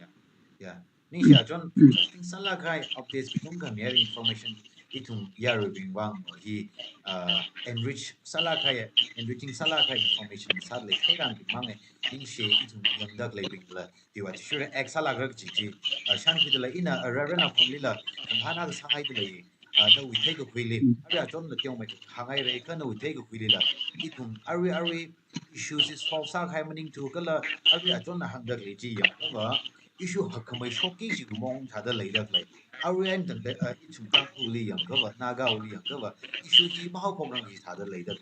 Yeah. Yeah. Ningshi John, Mm. interesting sālāk kahai updates kachungkha mi information ithum yaruibing vang hi, uh, enrich sālāk kahai, enriching sālāk kahai information sāda lei, khairang bing mang e, ningshi ithum yangda khaleibingla, hiva chi sure act sālākra kaji chi, uh, shānkhuidala ina, uh, Reverend Aphamlila, kanhana kasāngaida lei, uh, nawui theikakhuili, Mm. Arui John na tiong mai hānghaira kha nawui theikakhuilila, ithum arui arui issue chi solve sākahai maningthu kala, arui John na hāngda khalei chi yangkhava, issue hakkhamei shokki kaji mong thāda leida khalei. Arui eina tangda, uh, ithum Tangkhulli yangkhava, Nagawuili yangkhava, issue chi mahaophokrang kaji thāda leida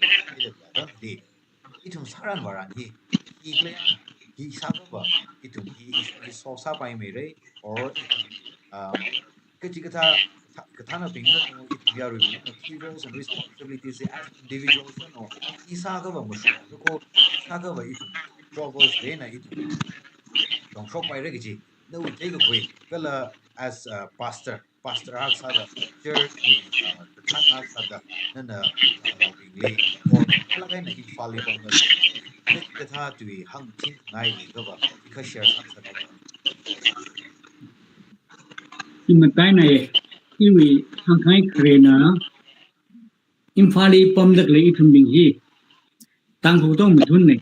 khalei. Ithum sāran vāran hi, hi khalei, hi sākhava, ithum hi issue hi solve sāpaimeira, or, uh, kachikathā, kathānabingna, ithum yaruibingna, key roles and responsibilities as individuals, no, i sākhava mashok, ko, sākhava ithum, troubles leina ithum tongshokpaira kaji, nawui theikakhui, kala as a pastor, pastor akha sāda, church wui, uh, kathān akha sāda, nana, uh, naobingli, or kala kaina Imphalli pamda, kachikathā tui hāngchinngai leikhava, kha share sāsāda. Imataina e, iwui hāngngai kharena, Imphalli pamda khalei ithumbing hi, Tangkhul tong mithunna.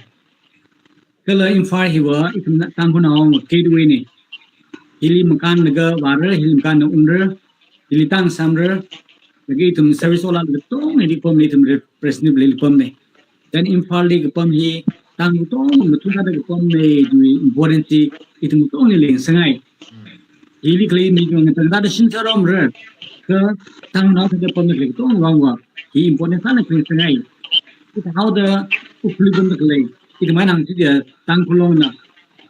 Kala Imphal hiva ithum Tangkhulnaowui gateway na. Hili makānlaga vāra, hili makānna unra, hili tang samra, laga ithum service ola katong hili pamli ithum representative li pamna. Then Imphalli kapam hi Tangkhul tong mathun thāda kapamna, chiwui importance hi ithum katongnali leisāngai. Hili khalei mi khangatangda shin sāromra, kha Tangnao thāda pamda khalei katongwui vangva, hi important sāna khuisāngai. Ithāhaoda Ukhrulli pamda khalei, ithum mai nang chi dia Tangkhul longna,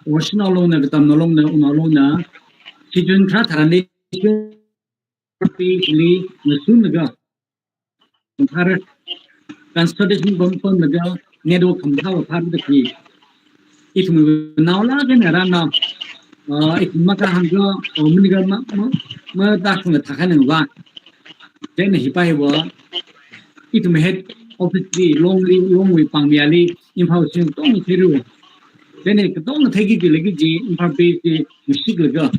or Shanao longna, Katamnao longna, Unao longna, situation kharā tharanli, li ngasunlaga, phāra, transportation pam pamlaga, network khamathā phāra da khi. Ithum naolāk eina rānao, uh, ithum makahāngga, uh, maninga ma, ma, matāshungla thākhanangva. Then hi pa hiva, ithum head office li, longli, longwui pāngmiyali, Imphal sing tong theiru. Then hi katong theiki khalei kaji, Imphal base li, mashiklaga,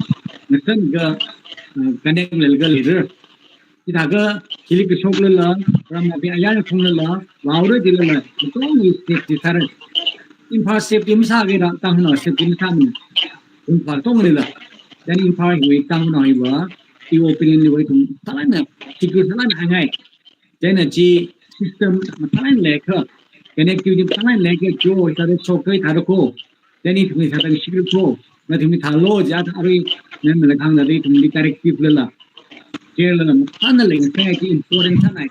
masanga, uh, connect leilaga leira. Chithākha, hili kashoklala, ramnaobing ayar thunglala, vāura jilala, katongwui safety sāra. Imphal safety masākhala, Tangkhulnao safety masāmana. Imphal katonglila. Then Imphal hiwui Tangkhulnao hiva, iwui opinion liva ithum thālāk eina, secure thālāk eina hāngngai. Then chi system mathālāk eina leikha, connectivity mathālāk eina leikha, jo, ithāda shokkahai thāda ko. Then ithumli sāda shikri ko, nathumli thālo jiakha arui, nana hāngda ithumli directive lala, care lala, mathālāk eina leisāngai chi important sānai.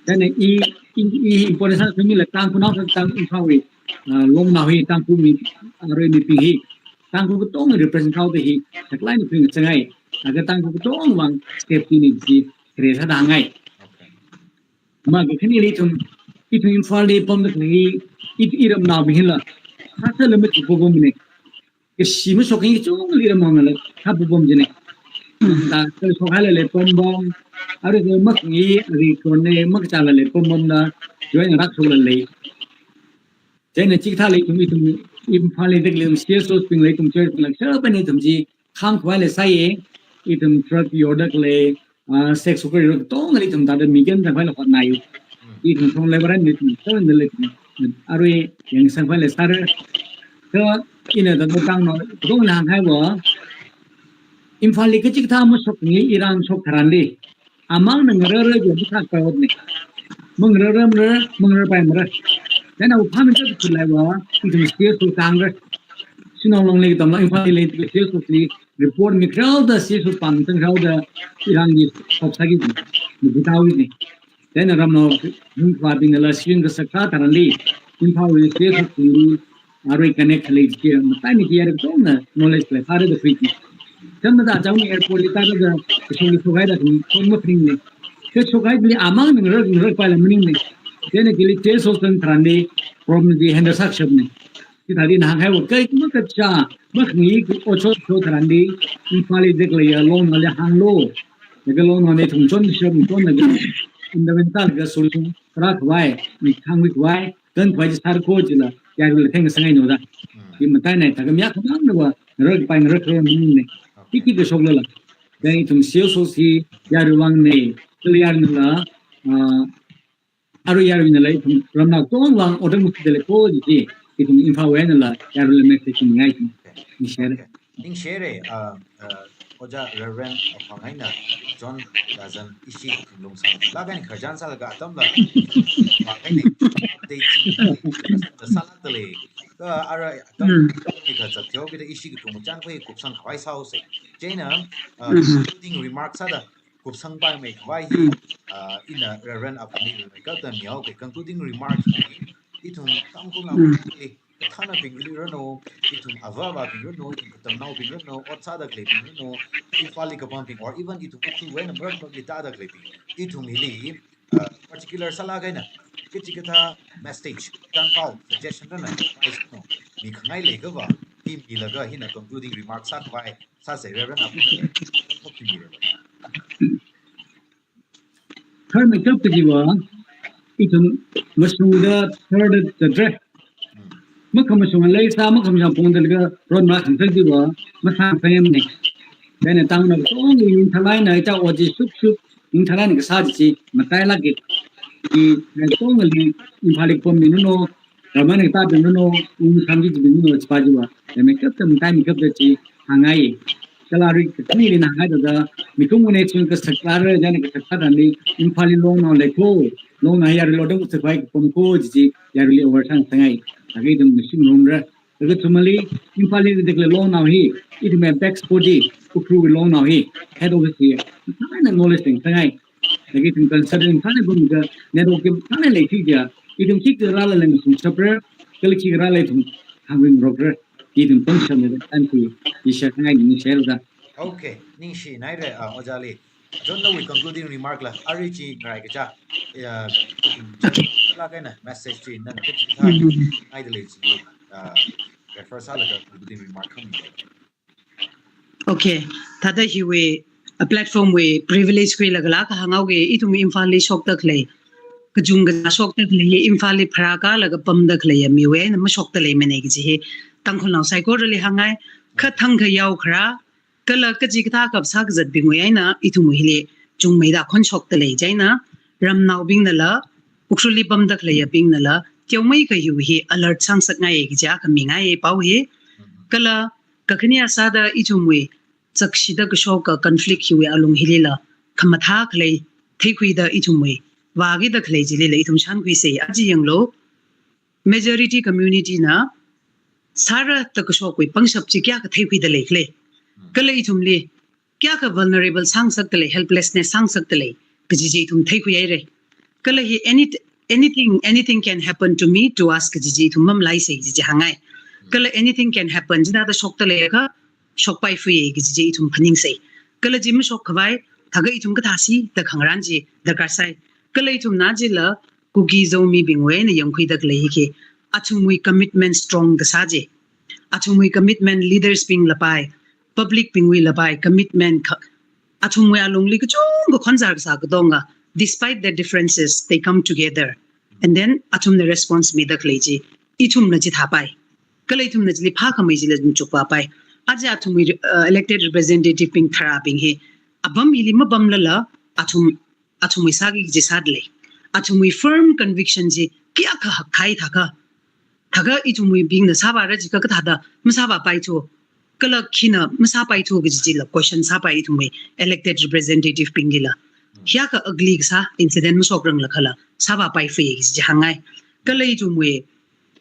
Then i, i, i important sāsāmila Tangkhulnao sā Tang Imphalwui, uh, longnao hi Tangkhul mi, arui mibing hi, Tangkhul katong represent haoda hi, saklāk eina khuisāngai, laga Tangkhul katongwui vang safety na chi, khare sāda hāngngai. Okay. Makakhaneli ithum, ithum Imphalli pamda khalei, i, iramnaobing hila, thāsāla matuipapamna. Kashi mashokki kachungli iramnaonala, thāpapam jina. Da, kala shokhailala pam pam, arui kha makhangai, arui kone, makachālala pam pamna, join rāshokla lei. Chieina chikathā lei ithum, ithum, Imphal li dek lei ithum C S Os bing lei ithum church bing lei, shabani ithum chi khangkhavai leisāya, ithum truck yorda khalei, ah, sex worker yorda katongali ithum thāda mi khangathākhavai la hotnai. Ithum song lei varan ithum, shabani lei ithum, arui yangsangkhavai leisāra. Kha ina da no tang no, katongali hānghaiva, Imphal li kachikathā mashokngai, Iran shok tharanli. Amangna ngararra jam thak pa hotne. Mangararra mara, mangararpai mara. Then awu phamin chap chulaiva, ithum C S O tangra. Shillong Long li katamla Imphal li C S O li report mikharāoda C S O pam tangrāoda Iran li shop sāki. Mukitau ni. Then ramnao hung khavai bingnala sing kasak tharanli. Imphal li C S O li arui connect lei chi, matai mi chi yarui katongna knowledge leisāra da khuiki. Chānmada chang airport li tāda da, kashok li shokhaida kashok maphaningne. Kashokhaili amangna ngarar, ngararpaila maningne. Chieina kili C S O tharanli problem chi handle sāshapne. Chithāli ina hānghaiva kai makachā, makhangai ki ocho cho tharanli, Imphal li dek leiya longnao li hānglu. Laga longnao ne thung chon shap, chon laga, independent laga solution rākhavai, mi thangwui khavai, kan khavai chi sāra kho chila, yaruila theng sangai no da. Chi mataina thākha mi akhamang nava, ngararpai ngarar khavai maningne. Kiki kashok lala. Then ithum C S O si, yarui vang ne, kala yarui nala, ah, arui yaruina lei ithum ramnao katong vang, otang mukida lei kho chi, ithum Imphal wui einala, yaruila message ngai ithum. Ni share. Ningshire, ah, ah, Oja Reverend Aphang eina John Dazan ishi lungsang. Laga eina khararchan sālaga atamla. Makaini update chi sālākda lei. Kha ara atam ni kazat teokida ishi katung chānkhui kupsangkhavai sāhaosa. Chieina, ah, concluding remarks sāda kupsangpaimei khavai hi, ah, ina Reverend Aphang li mai kata mihaoke concluding remarks hi ithum Tangkhulnao li kathānabingli ranu, ithum avāvābing ranu, ithum katamnaobing ranu, ot sāda khaleibing ranu, Imphal li kapambing, or even ithum Ukhrul wui eina maram maramli tāda khaleibing. Ithum hili, uh, particular sālaga eina, kachikathā message, chānpao, suggestion rana, advice no, mikhangai leiakhava, hi milaga hina concluding remarks sākhavai, sāsa Reverend Aphang, hok hi mira. Tharmeikap kajiva, ithum mashungda tharda zatra. Makhamashung leisā, makhamashung pongda laga ron makhamashung jiva, masāngpaimane. Chieina tangna katongli ningthalaina, ita oji shukshuk, ningthalaina kasā chi, matailāke. Chi, katongli Imphal li pammi nuno, Ramana kata bing nuno, ung samji bing nuno, chipa jiva. Tharmeikap tam, tharmeikap da chi, hāngngai. Kala arui kathānili na hāngngai da, mikumona chun kasak tharan, jani kasak tharanli, Imphal li longnao lei kho, longnao yaruila otang mukhuipai kapam kho, chi chi, yaruili over sang sangai. Laga ithum mashing ngarumra. Laga kathumali, Imphal li dek lei longnao hi, ithumwui apex body, Ukhrul wui longnao hi, head office hi, mataina knowledge leng sangai. Laga ithum concern mataina bumga, network mataina leithui ja, ithum khikha rāla lei mashungshapra, kala khikha rāla ithum hāngmingarokra, ithum pangshapna da, thank you, i share sangai ni share da. Okay, ningshinaire, ah, Ojali. John, nawui concluding remark la, arui chi ngarai kaja, ya, laga eina message chi nana kachikathā ngaida lei chi, ah, refer sālaga concluding remark khami. Okay, thāda hiwui, a platform wui privilege khuilaga la kahānghaoki, ithum Imphal li shokda khalei, kachungkha shokda khalei, Imphal li pharākalaga pamda khalei miwui eina mashokda leimane kaji hi, Tangkhulnao saikorali hāngngai, kha thangkha yaokharā, kala kachikathā kap sākazatbingwui eina ithum hili chungmeida khon shokda lei chieina, ramnaobingnala, Ukhrulli pamda khaleiyabingnala, teomeikha hiwui hi alert sāngasakngai kaja khamingaiya pao hi. Kala, kakhane sāda ithumwui, chakshida kashoka conflict hiwui alung hilila, khamathā khalei, theikhuida ithumwui, vākida khalei chilila ithum shānkhuisa, aja yanglu, majority community na, sāra da kashokwui pangshap chi kayākha theikhuida leikhala. Kala ithumli, kayākha vulnerable sāngasakda lei, helplessness sāngasakda lei, kaji chi ithum theikhuihaira. Kala hi any, anything, anything can happen to me, to us, kaji chi ithum mamalaisa, kaji chi hāngngai. Kala anything can happen, chithāda shokda leiakha, shokpaifui kaji chi ithum phaningsai. Kala chi mashokkhavai, thākha ithum kathāsi da khangarān chi darkar sai. Kala ithumna chila, Kuki Zo mibingwui eina yangkhuida khalei hi khi, athumwui commitment strong kasā chi. Athumwui commitment leaders bing lapai, public bingwui lapai, commitment kha, athumwui alungli kachungkha khonzar kasā katonga, despite their differences, they come together. And then, athumna response mida khalei chi, ithumna chithāpai. Kala ithumna chili phākhamei chila machukvāpai. Aja athumwui, uh, elected representative bing tharābing hi apam hili mapamlala athum, athumwui sāki kaji sādalei. Athumwui firm conviction chi kayākha hakkahai thākha, thākha ithumwuibingna sāvāra jiakha kathāda masāvāpaithu, kala khina masāpaithu kaji chila question sāpai ithumwui elected representative binglila. Hiyākha ugly kasā incident mashokranglakhala sāvāpaifei kaji chi hāngngai. Kala ithumwui,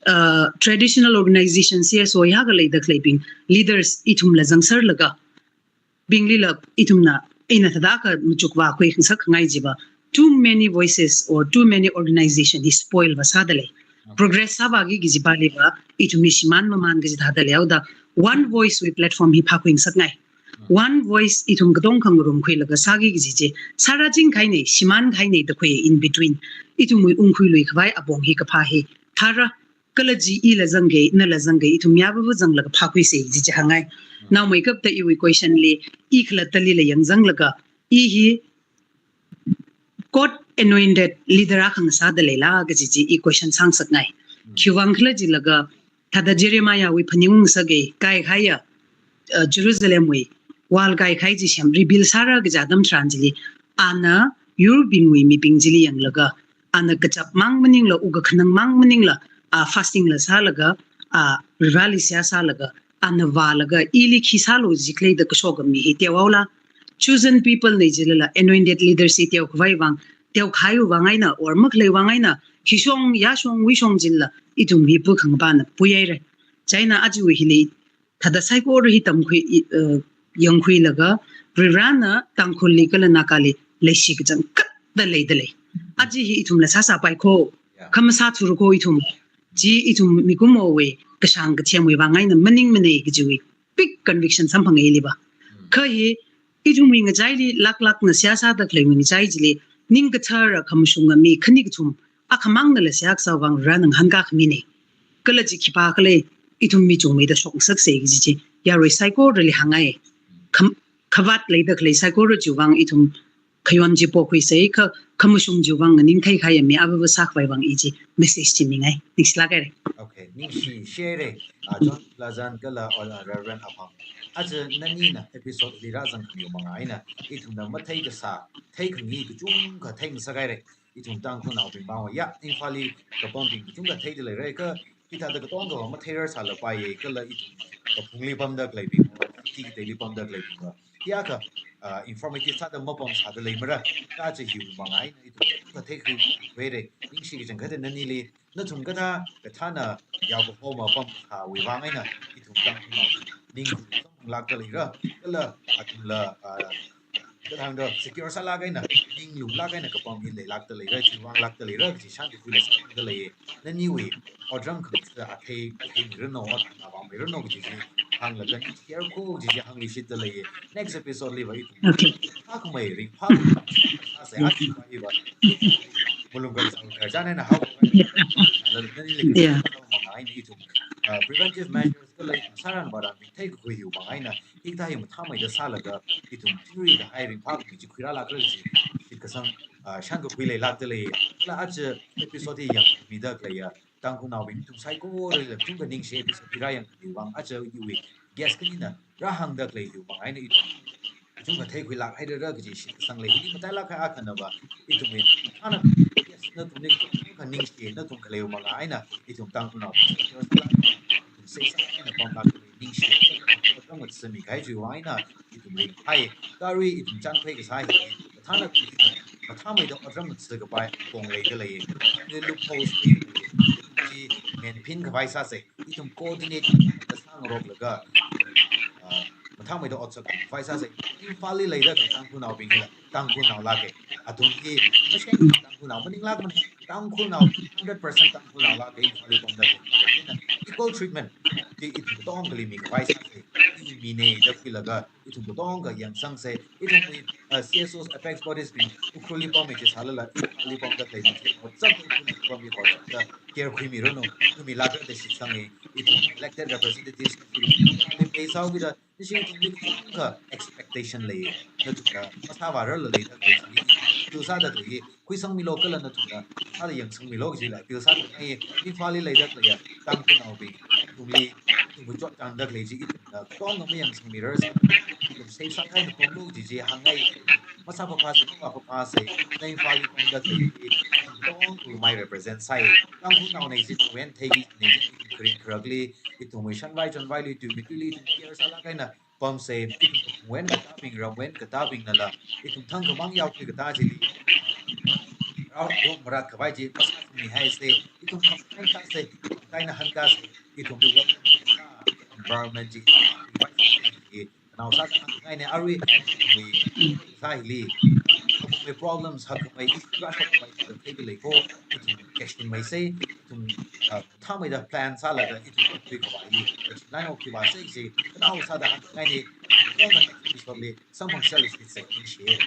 uh, traditional organization, C S O hiyākha leida khaleibing, leaders ithumla zangserlaga, binglila ithumna, ina thāda kha machukvākhui khangasak khangai chiva, too many voices or too many organization hi spoil vāsādalei. Progress sāvāki kaji pāliva ithum hi shimān mamān kaji thādalei. Haoda one voice wui platform hi phākhui ngasakngai. One voice ithum katonga khangarumkhuilaga sāki kaji chi, sārāchingkahainei, shimānkahainei da khui in between. Ithumwui ungkhuiluikhavai apong hi kaphā hi thāra, kala chi ila zangkei, nala zangkei, ithum mi avāva zanglaga phākhuisei kaji chi hāngngai. Naomeikapta iwui question li, i khalattalila yangzanglaga, i hi God anointed leader akha ngasādaleila kaji chi i question sāngasakngai. Khiwuivang khala jilaga, thāda Jeremiahwui phaningung ngasakei, kaikhaiya, uh, Jerusalemwui wall kaikhai chi sem rebuild sāra kaja atam tharan chili, ana yurbingwui mibing chili yanglaga, ana kachap mang maningla, wukkhanang mang maningla, a fasting la sālaga, a Vareli seihā sālaga, ana vālaga, ili khi sālu jikhalei da kashok mi hi teohaola. Chosen people nei jilala, anointed leaders hi teokhavai vang, teokhaiwui vang eina, or makhaleiwui vang eina, hishong, yāshong, wuishong jilala, ithum hi pukhangapana puihaira. Chieina ajawui hili, thāda saikora hi tamkhui, i-, uh, yangkhuilaga, Varivarana Tangkhulli kala Nagali leishi kachangkhatta leidalei. Aja hi ithumla sāsāpai kho, khamasāthura kho ithum. Chi ithum mikumowui kashāng kathemwui vang eina maningmanei kajiwui big conviction samphanga iliva. Kha hi ithumwui ngachaili laklakna seihā sāda khaleiwui ngachai chili, ningkathara khamashunga mi khani kathum, akhamangnala seihā kasāwui vang Varena ngahānkā khaminei. Kala chi khipākhala, ithum mi chungmeida shokngasaksei kaji chi, yarui saikorali hāngngai. Kham-, khavāt leida khalei saikora chiwui vang ithum khayon chi pokhuisei, kha-, khamashung chiwui vang nganingthei kahaiya mi avāva sākhavai vang i chi message chi mingai. Ningshilāk haira. Okay, ningshi share. Ah, John Plazan kala, ah, Reverend Aphang. Aja nanina episode li rāzang khamiwui vang eina, ithumna mathei kasā, theikhangai kachungkha theingasak haira. Ithum Tangkhulnaobing vang, ya, Imphalli kapambing kachungkha theida leira, kha hithāda katonga matheirar sālapaiya, kala ithum kaphungli pamda khaleibing, city teili pamda khaleibing va, hiyākha, ah, informative sāda mapam sāda leimara, kha aja hiwui vang eina ithum kachungkha theikhui haira, ningshi kachangkhatta nanili, nathum kathā, kathāna yaokahoma pamkahaiwui vang eina, ithum Tangkhulnao ning lākda leira, kala athumla, ah, kathāda secure sālāk eina, ninglumlāk eina kapam hi leilākda leira, chiwui vang lākda leira, kaji shānkakhuila sāda lei. Naniwui otram khangatha athei, athei mirano, athei ngavang mirano kaji chi hānglaga, ningshi haira kho kaji chi hāngluishitda lei. Next episode liva ithum. Okay. Phākhamei ring, phākhamei sāsei, athei va iva. Malung kazang kazang eina hao. Yeah. Lala nanili. Yeah. Vang eina ithum, ah, preventive measures kala sāran vāran theikakhui hiwui vang eina, hikathā hi mathāmeida sālaga, ithum theory da hai ringphākhamei chi khuirālākra kaji shitkasang, ah, shānkakhui leilākda lei. Kala aja episode hi yangmida khaleiya Tangkhulnaobing ithum saikorali kachungkha ningshi, episode hi rāyangkhamiwui vang, aja iwui guest khanina rāhāngda khaleiwui vang eina ithum kachungkha theikhuilāk hairara kaji shitkasang lei. Hili matailāk kahai akhanava, ithumwui, ana, yes, nathumli kachungkha ningshi, nathum khaleiwui vang eina, ithum Tangkhulnao, ithum safe sāda pamlāk, ningshi, otram ngathamikahai chiwui vang eina, ithum ringhai, kha arui ithum chānphai kasā hi, kathāna, kathāmeida otram ngatha kapai apong leida lei. Ni loopholes chi, main pin khavai sāsei, ithum coordinate kasā ngaroklaga, ah, mathāmeida otsak khavai sāsei, Imphalli leida khalei Tangkhulnaobingla, Tangkhulnao lāka. Athum hi, masheng Tangkhulnao maninglākmana, Tangkhulnao, hundred percent Tangkhulnao lāka, Imphalli pamda khalei. Equal treatment chi ithum katongali mikhavai sāsei, i minei da khuilaga, ithum katonga yangsangsei, ithumwui, uh, C S Os, apex bodies bing, Ukhrulli pammi chi sālala, Imphalli pamda khalei mi chi, WhatsApp Ukhrulli pammi WhatsApp da care khuimiranu, khuimilākra da shitsanga, ithum elected representatives, ithum pay sāhaokida, nashi ithumli kachungkha expectation lei, nathumna masāvārarla leida khalei chi, appeal sāda khalei hi khuisangmilo kala nathumna sāda yangsangmilo kajila appeal sāda ngai. Imphalli leida khaleiya Tangkhulnaobing, ithumli, ithumwui chotchanda khalei chi ithumna katongna mayangsangmirarsa, ithum safe sākahai eina pamlo kaji chi hāngngai. Masāphaphasa, mavāphaphasa, na Imphalli pamda khalei hi katongwui mai represent sāi. Tangkhulnaona jina wen theiki, na jina ithum kharing kharakli, ithumwui shanvai chonvaili, tuimi tuili ithum care sālāk eina pamsa, ithum wui eina katābing, ramwui eina katābingnala ithum thangkhamang yaokhui katā chili, rao rom marat khavai chi masāmihaisa, ithum khamang sāsa, kaina hāngkasa, ithum development sā, environment chi khanao sāda hāngngaina. Arui ithumwui sāhili hakmei problems, hakmei issue, hakmei chi theikhalei ko, ithum action maisa, ithum, uh, thāmeida plan sālaga ithum tui khavai hi action line of khavai sāsa, khanao sāda hāngngaina. Next episode li samphangsa, let's say, share.